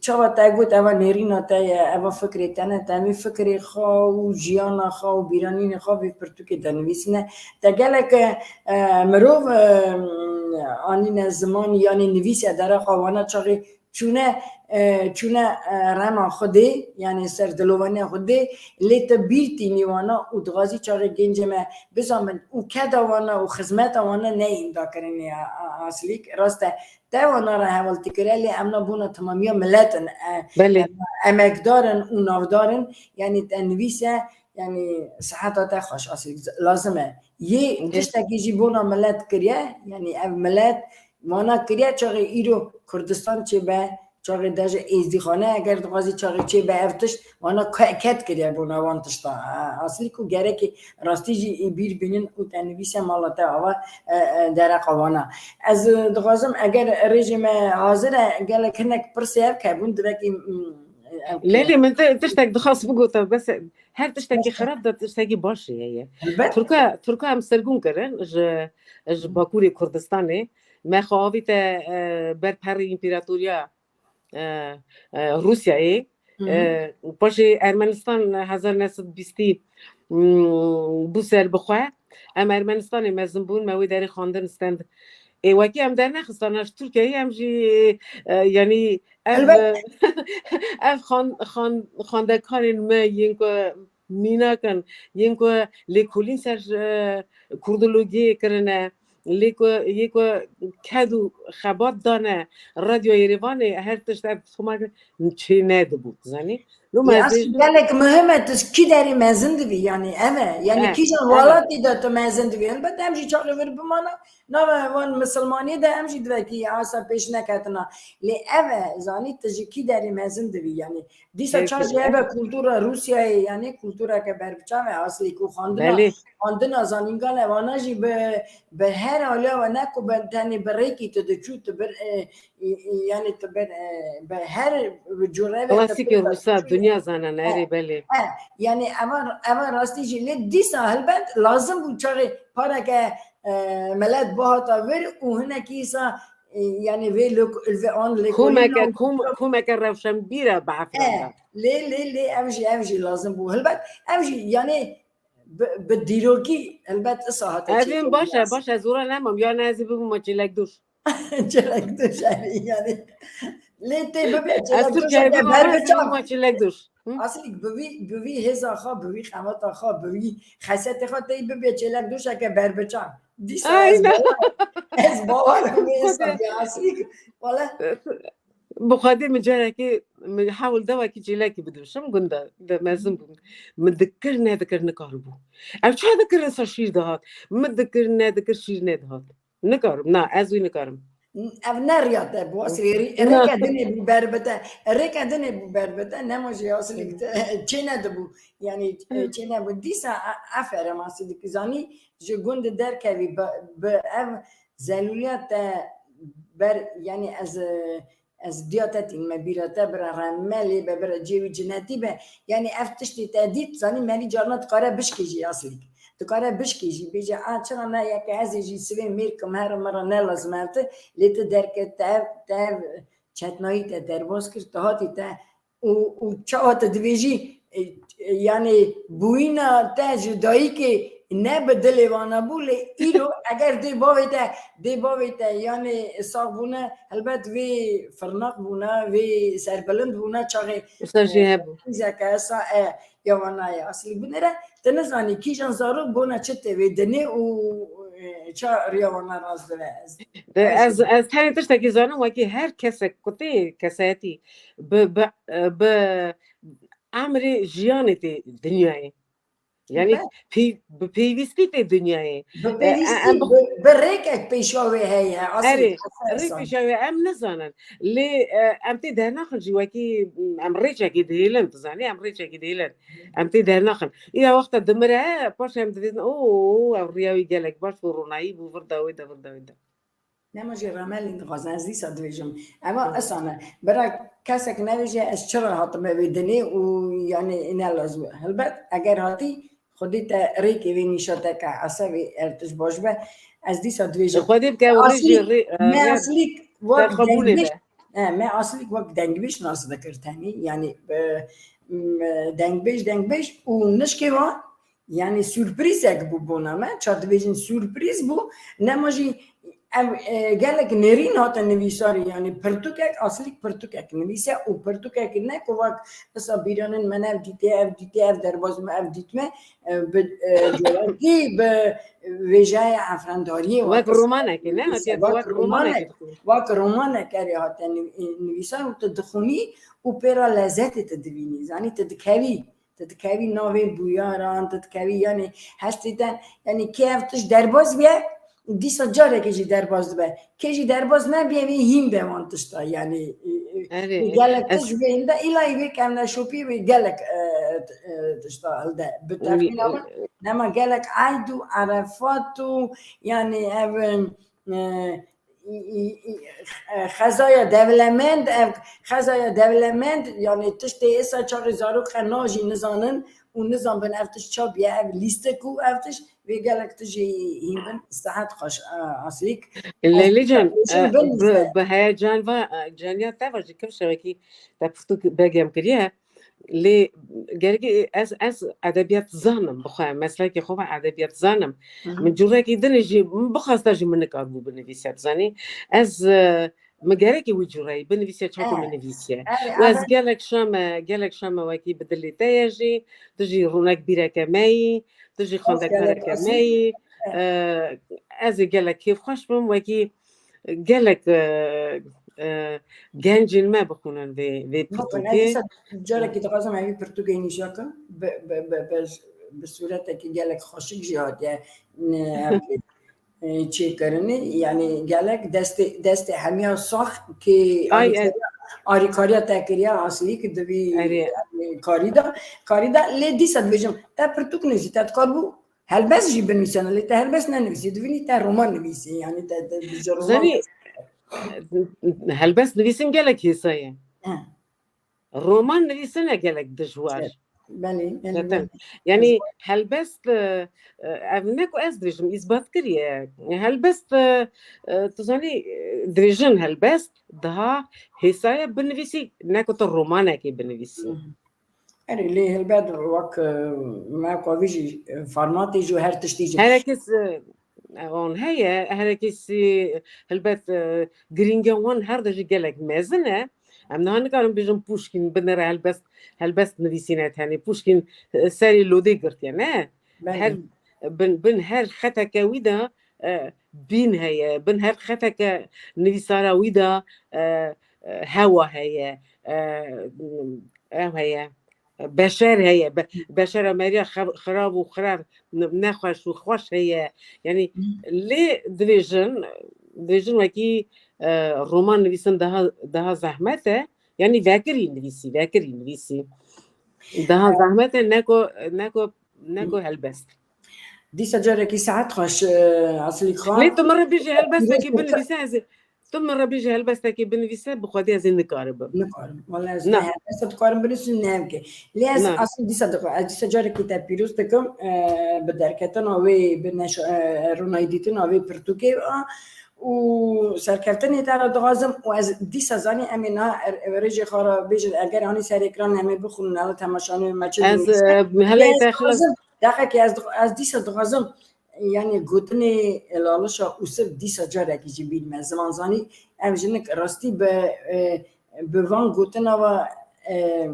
çawa te got, eva nêrîna te ye, eva fikrê te ne, te vê fikrê xwe û jiyana xwe û bîranînê xwe vê pirtûkê de nivîsine. Te gelek, e, mirov, e, anîne ziman, yanî nivîse derexa wana çaxê çûne, e, çûne, e, rema Xwedê, yanî ser dilovaniya Xwedê, lê te bîr tînî wana û dixwazî çaxê gencê me bizanin û keda wana û xizmeta wana neyên dakirinê a, a, aslîk. Rast e, te wana re hevaltî kire, lê em na bona temamiya milet in, e, Belê. em, emekdar in û navdar in, yanî te nivîse, yanî siheta te xweş aslîk lazim e. Yê Hı. tiştekî jî bona milet kiriye, yanî ev milet wana kiriye, çaxê îro Kurdistan çêbe, çaxê deje êzdîxane, eger dixwazî çaxê çêbe ev tişt, wana ke-, ket kiriye bona wan tişta. A-, aslî ku gerekê rastî jî ê bîr bînin û te nivîse mala te ava, e, e, dereqa wana. Ez, e, dixwazim eger rêjê me hazir e, gelek hinek pirsê ev kebûn, divekî, mm, ev Lê, lê min ti-, tiştek dixwast bigota, bes her tiştekî Bes. xerab de tiştekî baş jî heye. Elbet. Tirka, Tirka em sirgûn kirin ji, ji Hı. Bakurê Kurdistanê. Me xwe avîte, e, ber perê împeratoriya, e, e, Rûsyayê. Hı hı. E, paşê Ermenistan hezar neh sed bîstî, mm, bû serbixwe. Em Ermenistanê mezin bûn, me wê derê xwendin stend. Ê, wekî em dernexistana ji Tirkiyeyê, em jî, e, yanî ev, Elbet. ev xan-, xan-, xwendekarên me yên ku mînak in, yên ku lêkolîn ser, e, kurdologiyê kirine, lê ku, yê ku ked û xebat dane, Radyo Yerêvanê her tişt ev toma çê nedibû, zanî? Loma Lê ez aslî bêjim gelek muhim e, tu kî derê mezin divî, yanî ev e. Yanî E, kîjan e. welatî de tu mezin divî. Helbet em jî çaxê vir bimana, nava wan misilmaniyê de em jî divekî asa pêş neketina. Lê ev e, zanî tu ji kî derê mezin divî, yanî dîsa çar jî Pêk- eve kultura Rûsyayê, yanî kultureke berbiçav e aslî ku xwendina, Belê. xwendina zanîngane vana jî bi, bi her aliya ve ne ku bi tenê bi rêkî tu diçû, tu bir, e, e, e, yanî tu bir, e, bi her cureve tu Klasîkê pê Rûsa diçû. dinya zanan, E, erê belê. e, yanî eva, eva rastî jî lê dîsa helbet lazim bû çaxê pareke, e, milet bihata vir û hinekî îsa, e, yanî vê lok-, vê an lêkolîna Komeke, û kom-, komeke rewşenbîre biefiranda. E, lê, lê, lê ev jî, ev jî lazim bû. Helbet ev jî yanî bi, bi dîrokî helbet isa hate Evên çêkirin baş e, biraz. baş e, zora nemam. Ya ne ez ê bibûma çêlekdûr. Çêlek dûş, yani. Lê tê bibê çêlek dûş, çêlek dûş. Aslîk bi vî, bi vî hêza xwe, bi vî qemeta xwe, bi vî xesetê xwe tê bibê çêlek dûşeke berbiçav. Dîsa ez bawer, ez bawer im vê hêza bî aslîk. Wala. Bi xwedê min carekê, min hewil da wekî çêlekî bidûşim, gunda de mezin bûm. Min dikir, nedikir, nikaribû. Ev çawa dikir, insan şîr dihat. Min dikir, nedikir, şîr nedihat. Nikarim, na, ez wî nikarim. Ev ne riya te bû, aslî rê-, rêke dinê bû berbite. Rêke dinê bû berbite, nema jî aslî çê nedibû. Yani, çê nebû. Dîsa e-, aferin, aslî dikizanî ji gund derkevî bi, bi ev zelûliya te ber, yani ez, e, ez diya te tînime bîra te, bira reme lê be, bira cê wî cinetî be. Yani ev tiştê te dît, zanî merî carna dikare bişkê jî aslîk. Dikare bişkê jî, bêje, a, çira ne yeke ez ê jî sivê mêr kim, herim, mira ne lazim ev ti, lê ti derket te ev, te ev çetnayî te derbas kir, tu hatî te û, û çawa tu dibêjî, e, e, yani bûyîna te ji dayikê ne bi dilê wana bû, lê îro eger dê bavê te, dê bavê te yani sax bûne, helbet vê firnaq bûne, vê serbilind bûne, çaxê, Wisa jî e, hebû. Krizeke esa, e, ya wana ye. Aslî binêre, tu nizanî kîjan zarok bona çi tê vê dinê û, e, ça riya wana rast dibe. Ez, De ez, ez, ez tenê tiştekî zanim, wekî her kesek ku tê kesayetî bi, bi, e, bi emrê jiyanê tê dinyayê. Yani pey-, bi pêwîstî tê dinyayê. Bi E, pêwîstî, em bi, bi rêkek pêşa wê heye. Aslî Erê, rêk pêşa wê em nizanin. Lê, e, em tê dernaxin jî wekî, em rêçekê dihêlin, tu zanî, em rêçekê dihêlin. Em tê dernaxin. Îya wexta dimire, paş em dibêjin, o, ew riya wî gelek baş bû, ronayî bû, vir da wê de, vir da wê de. Nema jî ramelî dixwazin, ez dîsa dibêjim. Ema Hı. esane, bira kesek nebêje, ez çira hatime vê dinê û yani ne lazim. Helbet, eger hatî, Xwedê te rêkê vê nîşa te ke, esebê her tişt baş be. Ez dîsa dibêjim. Xwedê bike, rê jî, rê, me rê aslîk wek dengbêj, e, me aslîk wek dengbêj nas dikir tenî. Yani, e, m-, dengbêj, dengbêj û nişkê wan, yani surprîzek bû bona me. Ça dibêjin surprîz bû. Nema jî ev, e, gelek nêrîn hate nivîsarî, yani pirtûkek, aslîk pirtûkek nivîse û pirtûkek ne ku wek wisa bîranên me ne ev dîtê, ev dîtê, ev derbaz me, ev dît me, e, bi, e, corekî, bi vêjeyê efendariyê Wek wek romanekê, ne? Hatiye wek wek romanek, romanek. Wek romanek erê hate niv-, nivîsar û tu dixwînî û pê re lezetê tu divînî. Zanî tu dikevî, tu dikevî navê bûyaran, tu dikevî, yani hestê te, yani kê ev tişt derbaz bûye, dîsa carekê jî derbaz dibe. Kê jî derbaz nebiye, wê hîn be wan tişta, yani, e, e, Erê, gelek ez tişt bê hîn de, îlayî wê kevneşopî wê gelek, e, e, tişta hilde. Bi Wî, texmîna min, e, nema gelek eyd û erefat û, yani ev, e, î, î, î, e, xezaya dewlemend, ev xezaya dewlemend, yani tiştê êsa çaxê zarok xe najî nizanin û nizanbin ev tişt ça bûye, ev lîstik û ev tişt vê gelek tu jî hîn bin, sihet xweş, e, Aslîk. Leyla can, e, bi, bi heyecan va, e, caniya te va ji kifşe wekî te pirtûk begem kiriye. Lê gerek ez, ez edebiyat zanim bi xwe, meslekê xwe ve edebiyat zanim. Hı hı. Min curekî din jî, min bixwesta jî min nikarbû binivîse, dizanî. Ez, e, min gerekî wî cureyî binivîse, çaku min nivîsiye. Û ez gelek şame, gelek şame wekî bi dilê te ye jî, tu jî rûnek bîreke me yî, tu jî xwendekareke me yî. E, ez ê gelek kêfxweş bim, wekî gelek, e, e, gencên me bixwînin vê, vê pirtûkê. Dîsa carekî dixwazim evî pirtûkê nîşa kim. Bi, bi, bi, bi, bi sûretekî gelek xweşik jî hatiye, e, e, çêkirinê. Yani gelek destê, destê hemiya sax kê Ay, alîkariya, alîkariya te kiriye, aslîk divî, Erê. yani, karî da, karî da. Lê dîsa dibêjim, te pirtûk nivîsî, te dikaribû helbest jî binivîsene, lê te helbest nenivîsî, divînî te roman nivîsî, yani te, te, te roman Zanî, helbest nivîsîn gelek hêsa ye. He. Roman nivîsine gelek dijwar. Belê, belê, Zaten, belê. Yani helbest, e, e, ev ne ku ez dibêjim, îsbat kiriye. Helbest, e, e, tu zanî, e, dibêjin helbest daha hêsa ye binivîsî, ne ku tu romanekê binivîsî. Hı hı. Erê, lê helbet wek, e, me ku vî jî, e, formatê jî û her tiştî jî. Her kes, e, Wan heye, herekî sî, helbet, e, girîngiya wan her de jî gelek mezin e. Em niha nikarin bêjin Puşkîn binêre helbest, helbest nivîsîne tenê. Puşkîn, e, serê lodê girtiye, ne? Belê. Her, bin, bin her xeteke wî de, e, bîn heye. Bin her xeteke nivîsara wî de, e, e, hewa heye. E, ew heye. Beşer heye. Be-, beşera meriya xe-, xirab û xirab, ne-, nexweş û xweş heye. Yanî lê divêjin, divêjin wekî, e, roman nivîsin daha, daha zehmet e. Yanî vekirî nivîsî, vekirî nivîsî. Daha zehmet e, neko, neko, neko helbest. Dîsa carekî saet xweş, e, Asilî Xan. Lê tu min re bêjî helbestekî binivîse, ez ê, tu min re bêjî helbestekî binivîse, bi xwedî ez ê nikaribim. Nikarim. Wala ez ne helbesta dikarim binivîsim, ne em ke. Lê ez aslında dîsa dixwe-, ez dîsa carekî te pîroz dikim, e, bi derketina wê, bi neş-, e, ronahîdîtina wê pirtûkê, a, û serkeftinê te re dixwazim û ez dîsa zanî em ê niha er-, rêjê xwe re bêjin, eger anî ser ekran em ê bixwînin, ew temaşanê me çi nivîse. Ez, e, helê te xilas. Deqekê ez dix-, ez dîsa dixwazim, yanî gotinê Lalişa Ûsiv dîsa carekî jî bînime ziman zanî. Ev jinik rastî bi, e, bi van gotina ve, e,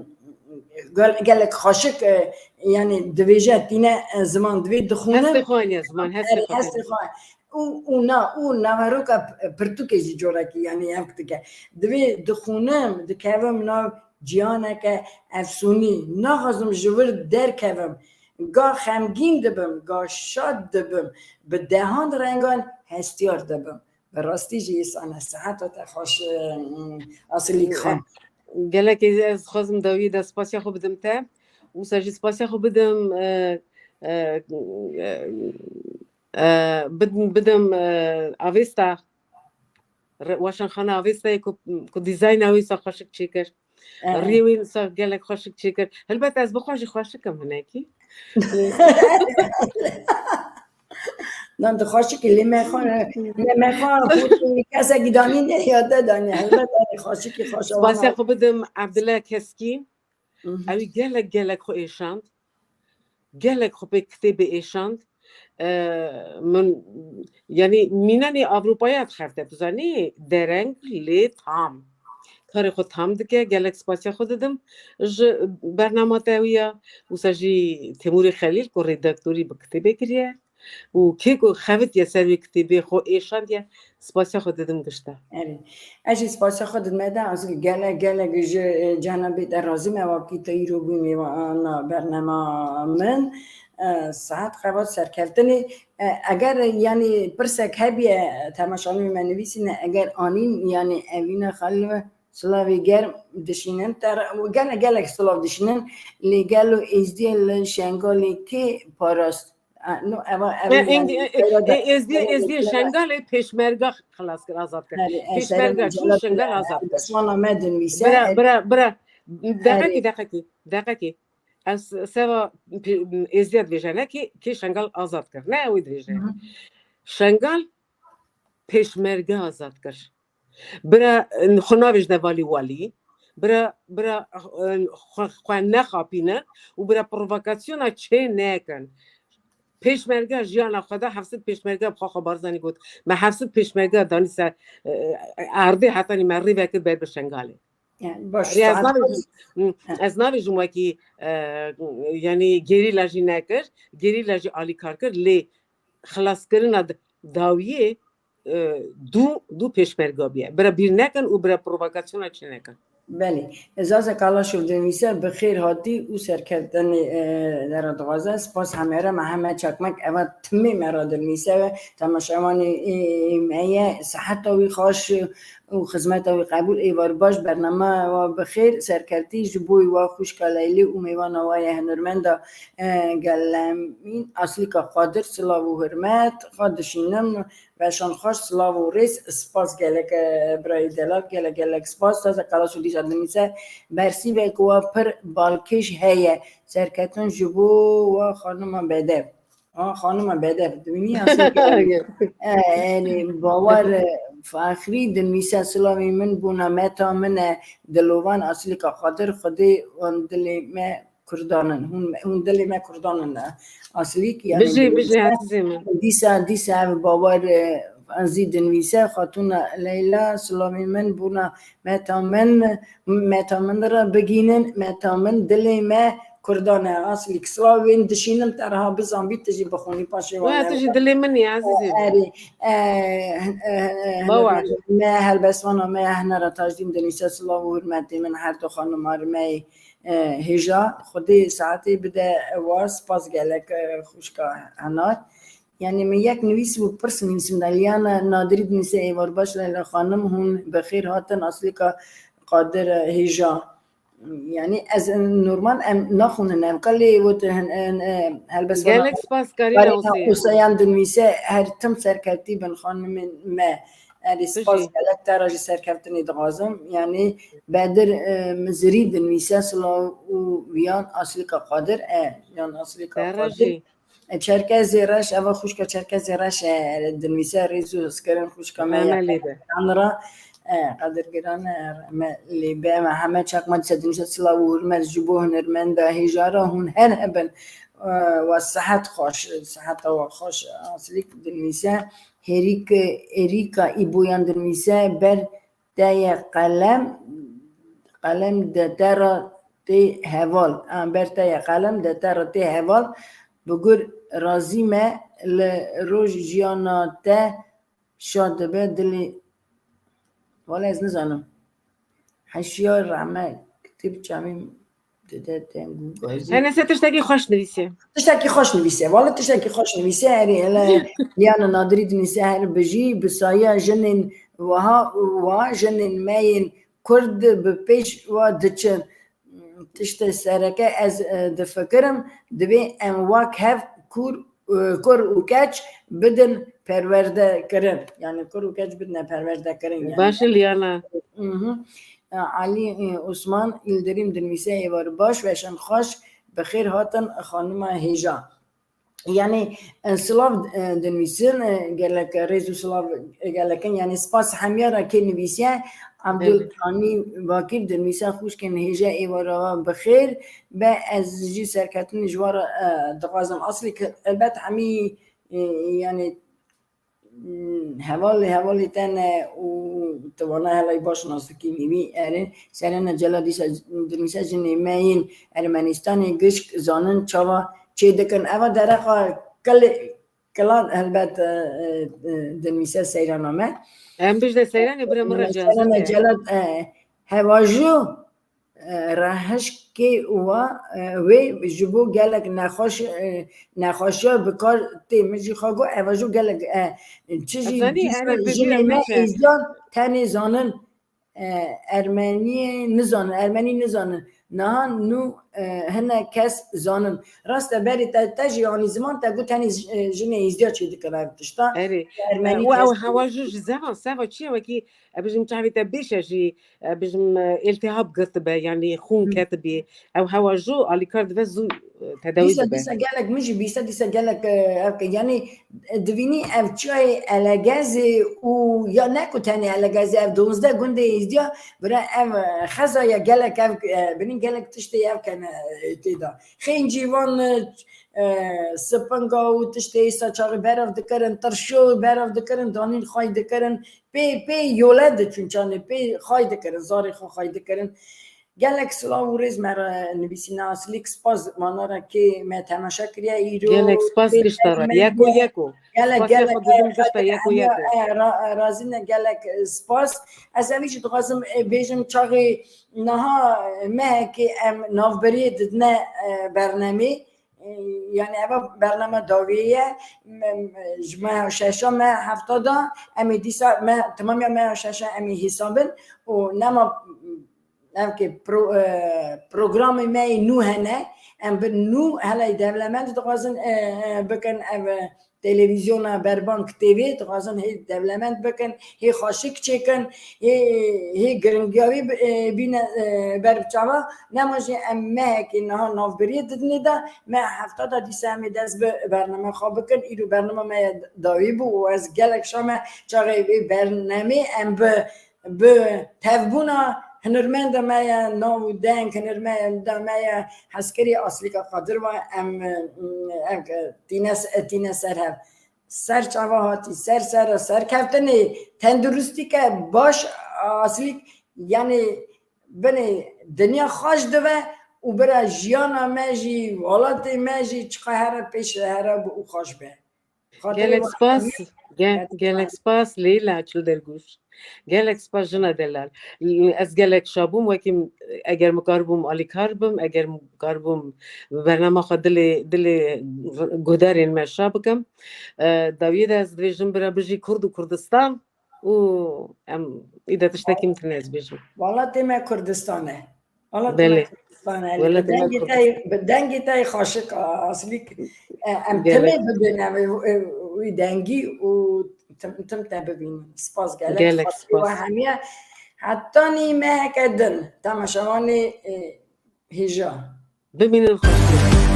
gel-, gelek xweşik, e, yanî divêje tîne, e, ziman divê dixwîne. Hestê xwe aniye ziman, hestê xwe. Hestê xwe. Û, û na, û naveroka p-, pirtûkê jî corekî, yanî ev dike. Divê dixwînim, dikevim nav ciyaneke efsûnî. Naxwazim ji vir derkevim. Ga xemgîn dibim, ga şad dibim. Bi dehan rengan hestiyar dibim. Bi rastî jî îsane seheta te xweş, e, Asilîk Xan. Gelekî ez dixwazim dawiyê de spasiya xwe bidim te. Wisa jî spasiya xwe bidim, e, e, e, e, bidim, bidim, e, Avesta. Re-, Weşanxana Avestayê ku, ku dîzayna wî wisa xweşik çêkir. Evet. Rî wî wisa gelek xweşik çêkir. Helbet ez bi xwe jî xweşik im hinekî. Nan tu xweşik î, lê me xwe, lê me xwe kesekî danî ne ya te danî. Helbet ez xweşikî xweş. Spasiya xwe bidim Evdile Keskî. Hı hı. Ew ê gelek, gelek xwe êşand. Gelek xwe pê kitêbê êşand. E, min, yanî mînanê Ewropaya dixebite, tu zanî, dereng lê tam. Karê xwe tam dike, gelek spasiya xwe didim ji bernama te wî ya. Wisa jî Temûrê Xelîl ku redaktorî bi kitêbê kiriye. Û kê ku xebitiye ser wê kitêbê xwe êşandiye, spasiya xwe didim gişte. Erê. Ez jî spasiya xwe didime de, ez gelek, gelek ji, e, cenabê te razî me, wekî te îro bûyî mêvana bernema min. E, saet xebat serkeftinê. E, eger, yanî, pirsek hebiye, temaşanûyê me nivîsîne, eger anîn, yanî, evîna xelwe, silavê germ dişînin, te re, gelek, gelek silav dişînin, lê gelo êzdiyê li Şengalê kê parast? A, no, eva, eva, e, yanî, e, e, seyra de, e, Êzdî, seyra Êzdî de, Şengalê pêşmerga xilas kir, azad kir. Erê, e, pêşmerga çû Şengal azad kir. Deswana me dinivîse, bira, e, bira, bira, deqekî, erê, deqekî, deqekî. Ez seva pê-, Êzdiya dibêje, ne kê, kê Şengal azad kir. Ne ew ê dibêje. Hı hı. Şengal pêşmerge azad kir. Bira, xwe navêjne valî walî. Bira, bira, xwe, xwe nexapîne û bira provokasyona çê nekin. Pêşmerge jiyana xwe da, heft sed pêşmerge bi xwe xwe Barzanî got. Me heft sed pêşmerge danî ser, e, erdê hetanî me rê vekir ber bi Şengalê. Yani, baş, erê, ez saet navêjim, hı, ez navêjim wekî, e, yanî gerîla jî nekir, gerîla jî alîkar kir, lê xilaskirina d-, dawiyê, e, du, du pêşmerga bûye. Bira bîr nekin û bira provokasyona çê nekin. Belê. Zaza Kalaşov dinivîse, bi xêr hatî û serkeftinê, e, te re dixwaze. Spas hemê re, Mihemed Çakmak, eva timê me re dinivîse ve temaşevanê, e, me ye, seheta wî xweş û xizmeta wî qebûl. Êvar baş, bernama wa bi xêr serkeftin ji bo wa xwişka Leylê û mêvana wa ye hunirmenda, e, gelemîn Aslîka Qadir, silav û hurmet xwe dişînim. Weşan xweş, silav û rêz, spas gelek, e, birayê delal, gelek, gelek spas. Zaza Kalaşov dîsa dinivîse, bersîvek wa pir balkêş heye, serkeftin ji bo wa xanima bedev. A, xanima bedev, dibînî ya sê. E, yani, Bawer, e, Faxrî dinivîse, silavê min bona meta min e, dilovan Aslîka Qadir, Xwedê wan dilê me Kurdan in. Hûn, hûn dilê me Kurdan in. Aslîk, yani, bijî, bijî, ezîzê min. Dîsa, dîsa ev bawer, e, ez zî dinivîse, Xatûna Leyla, silavên min bona meta min, meta min re bigînin, meta min dilê me Kurdan e. Aslîk, silavên dişînim te re ha bizanbî, tu jî bixwînî paşê. Wala, tu jî dilê min î, ezîzê. Erê, e, e, e, me helbestwana me ya Hunera Tajdîn dinivîse, silav û hurmetê min her du xanima me yê, e, hêja. Xwedê saetê bide wa, spas gelek, e, xwişka Henar. Yani min yek nivîs û pirs nivîsim de, Liyana Nadirî dinivîse, êvar baş Leyla xanim, hûn bi xêr hatin, Aslîka Qadir, e, hêja. Yani ez, e, normal em naxwînin, em qelê wot, e, e, e, helbestwana Gelek spas Karîna Karîna Usê. Useyan dinivîse, her tim serkevtî bin xanimên me. Erê, spas gelek, te re jî serkeftinê dixwazim. Yani Bedir, e, Mizirî dinivîse, silav û viyan Aslîka Qadir, e, yan Aslîka Qadir. E, Çerkezê Reş, eva xwişka Çerkezê Reş, e, dinivîse, rêz û hizkirin xwişka me ya Qedirgiran ra, e, Qedirgiran, e, me lê be, me heme çak ma dîse dinivîse, silav û hurmet ji bo hunermenda hêja re, hûn her hebin, e, we sihet xweş, siheta we xweş, Aslîk dinivîse, Hêrîk, Êrîka Îboyan dinivîse, ber te ye qelem, qelem de te re tê heval. Ha, ber te ye qelem de te re tê heval. Bi gur razî me li roj jiyana te şa dibe dilê. Wala ez nizanim. Heşiyar rehme kitêb çavî dide deng û gazî. Hene se tiştekî xweş nivîsiye. Tiştekî xweş nivîsiye. Wala tiştekî xweş nivîsiye. Erê, hele Liyana Nadirî dinivîse, her bijî, bi saya jinên wiha û wa jinên me yên Kurd bi pêş wa diçin. Tiştê sereke ez, e, difikirim, divê em wek hev kur, e, kur û keç bidin perwerdekirin. Yani kur û keç bidine perwerdekirin, yani. Baş e Liyana. Mhm. E, Alî, e, Osman Îldirîm dinivîse, êvar baş, weşan xweş, bi xêr hatin xanima hêja. Yani, e, silav, e, dinivîsin, e, gelek rêz û silav, e, gelek in. Yani, spas hemiya re kê nivîsiye. Abdul Kanî Bakîr dinivîse, xwişkên hêja êvara we bi xêr be, ez jî serketinê ji we re, e, dixwazim. Aslî ki, elbet hemî, e, yani, Hmm, hevalê, hevalê te ne û tu vana helay baş nas dikî mîmî. Erê, Serena Celal dîsa dinivîse, jinê me yên Ermenistanê gişk zanin çawa çê dikin. Eva dereqa kil-, kilan helbet, e, e, e, dinivîse seyrana me. Em bijde seyranê bira min re Serena cihazî ke. Celal, e, hevajû e, rehişkê wa, e, wê ji bo gelek nexweş, e, nexweşiya bi kar tê. Min jî xwe got, eva jû gelek, e, çi jî Efendî, dîsa erê, jinê me êzdiyan tenê zanin, e, ermeniyê nizanin, ermenî nizanin. Niha nû, e, hinek kes zanin. Rast e, berê te, te jî anî ziman te got tenê j-, e, jinê êzdiya çê dikin ev tişta. Erê. Ermenî E, û kes ew hewa jû ji zeva, seva çi ye wekî, e, bijim çavê te bêşe jî, e, bijim, e, îltihab girtibe, yanî xûn Hı. ketibe. Ew hewa jû alîkar dibe zû, e, tedawî Dîsa, dibe. Dîsa gelek min jî bîse, dîsa gelek, e, ev ke, yanî, e, divînî ev çiyayê Elegezê û ya ne ku tenê Elegezê, ev duwazdeh gundê êzdiya, bira ev, e, xeza ya gelek ev, e, binî gelek tiştê ev kene, e, tê de. Xêncîvan, e, e, spinga û tiştê îsa çaxê berev dikirin, tirşo berev dikirin, danîn xay dikirin, pê, pê yole diçûn çanê, pê xay dikirin, zarê xwe xay dikirin. Gelek silav û rêz me re nivîsîne Aslîk, spas vana re kê me temaşe kiriye îro. Gelek spas Pê gişta re. me Yeko, yeko. Gelek, Spasê gelek, xwe didim gişta gelek, yeko, hemiya, yeko. e, ra-, razî ne, gelek, e, spas. Ez evî jî dixwazim, e, bêjim çaxê niha, e, mehekê em navberiyê didine, e, bernemê. E, yani eva bernama dawiyê ye. M-, m-, ji meha şeşa, meha hefta da em ê dîsa me, temamiya meha şeşa em ê hesabin û nema ev ki pro-, e, programê me yê nû hene, em bi nû helay dewlemend dixwazin, e, e, bikin ev, e, televîzyona Berbank T V, dixwazin hê dewlemend bikin, hê xweşik çêkin, hê, hê giringiyavî bi-, e, bîne, e, ber bi çava. Nema jî em mehekê niha navbiriyê didinê de, meha hefta de dîsa em ê dest bi bername xwe bikin. Îro bernama me ya dawî bû û ez gelek şa me çaxê vê bernemê em bi, bi tevbûna Hinermenda me ye, nav û deng, hinermenda me ye, hezkerî Aslîka Qadir ve, em, em tîne, tîne ser hev. Ser çava hatî, ser ser, serkeftinê, tenduristîke baş, Aslîk, yanî binê dinya xweş dive û bira jiyana me jî, welatê me jî çiqa here pêş here bi û xweş be. Xatirê Gelek we spas, hemî ge-, gelek spas Leyla Çildergûş. Gelek spas jina delal. Ez gelek şa bûm, wekî eger mikaribûm alîkar bim, eger mikaribûm bernama xwe dilê, dilê guhdarên me şa bikim. E, dawiyê de ez dibêjim bira bijî Kurd û Kurdistan û em îde tiştekî min tine ez bêjim. Welatê me Kurdistan e. Welatê me Belê. Kurdistan e. Welatê me Dengê Kurdistan. Te, bi dengê te xaşik Aslîk, e, em Gelek. Timê bibin ev, e, wî dengî û tim, tim te bibînin. Spas gelek. Gelek Xatirê we spas. Hemiye. Hetanî meheke din. Temaşevanê, e, hêja. Bimînin xweş.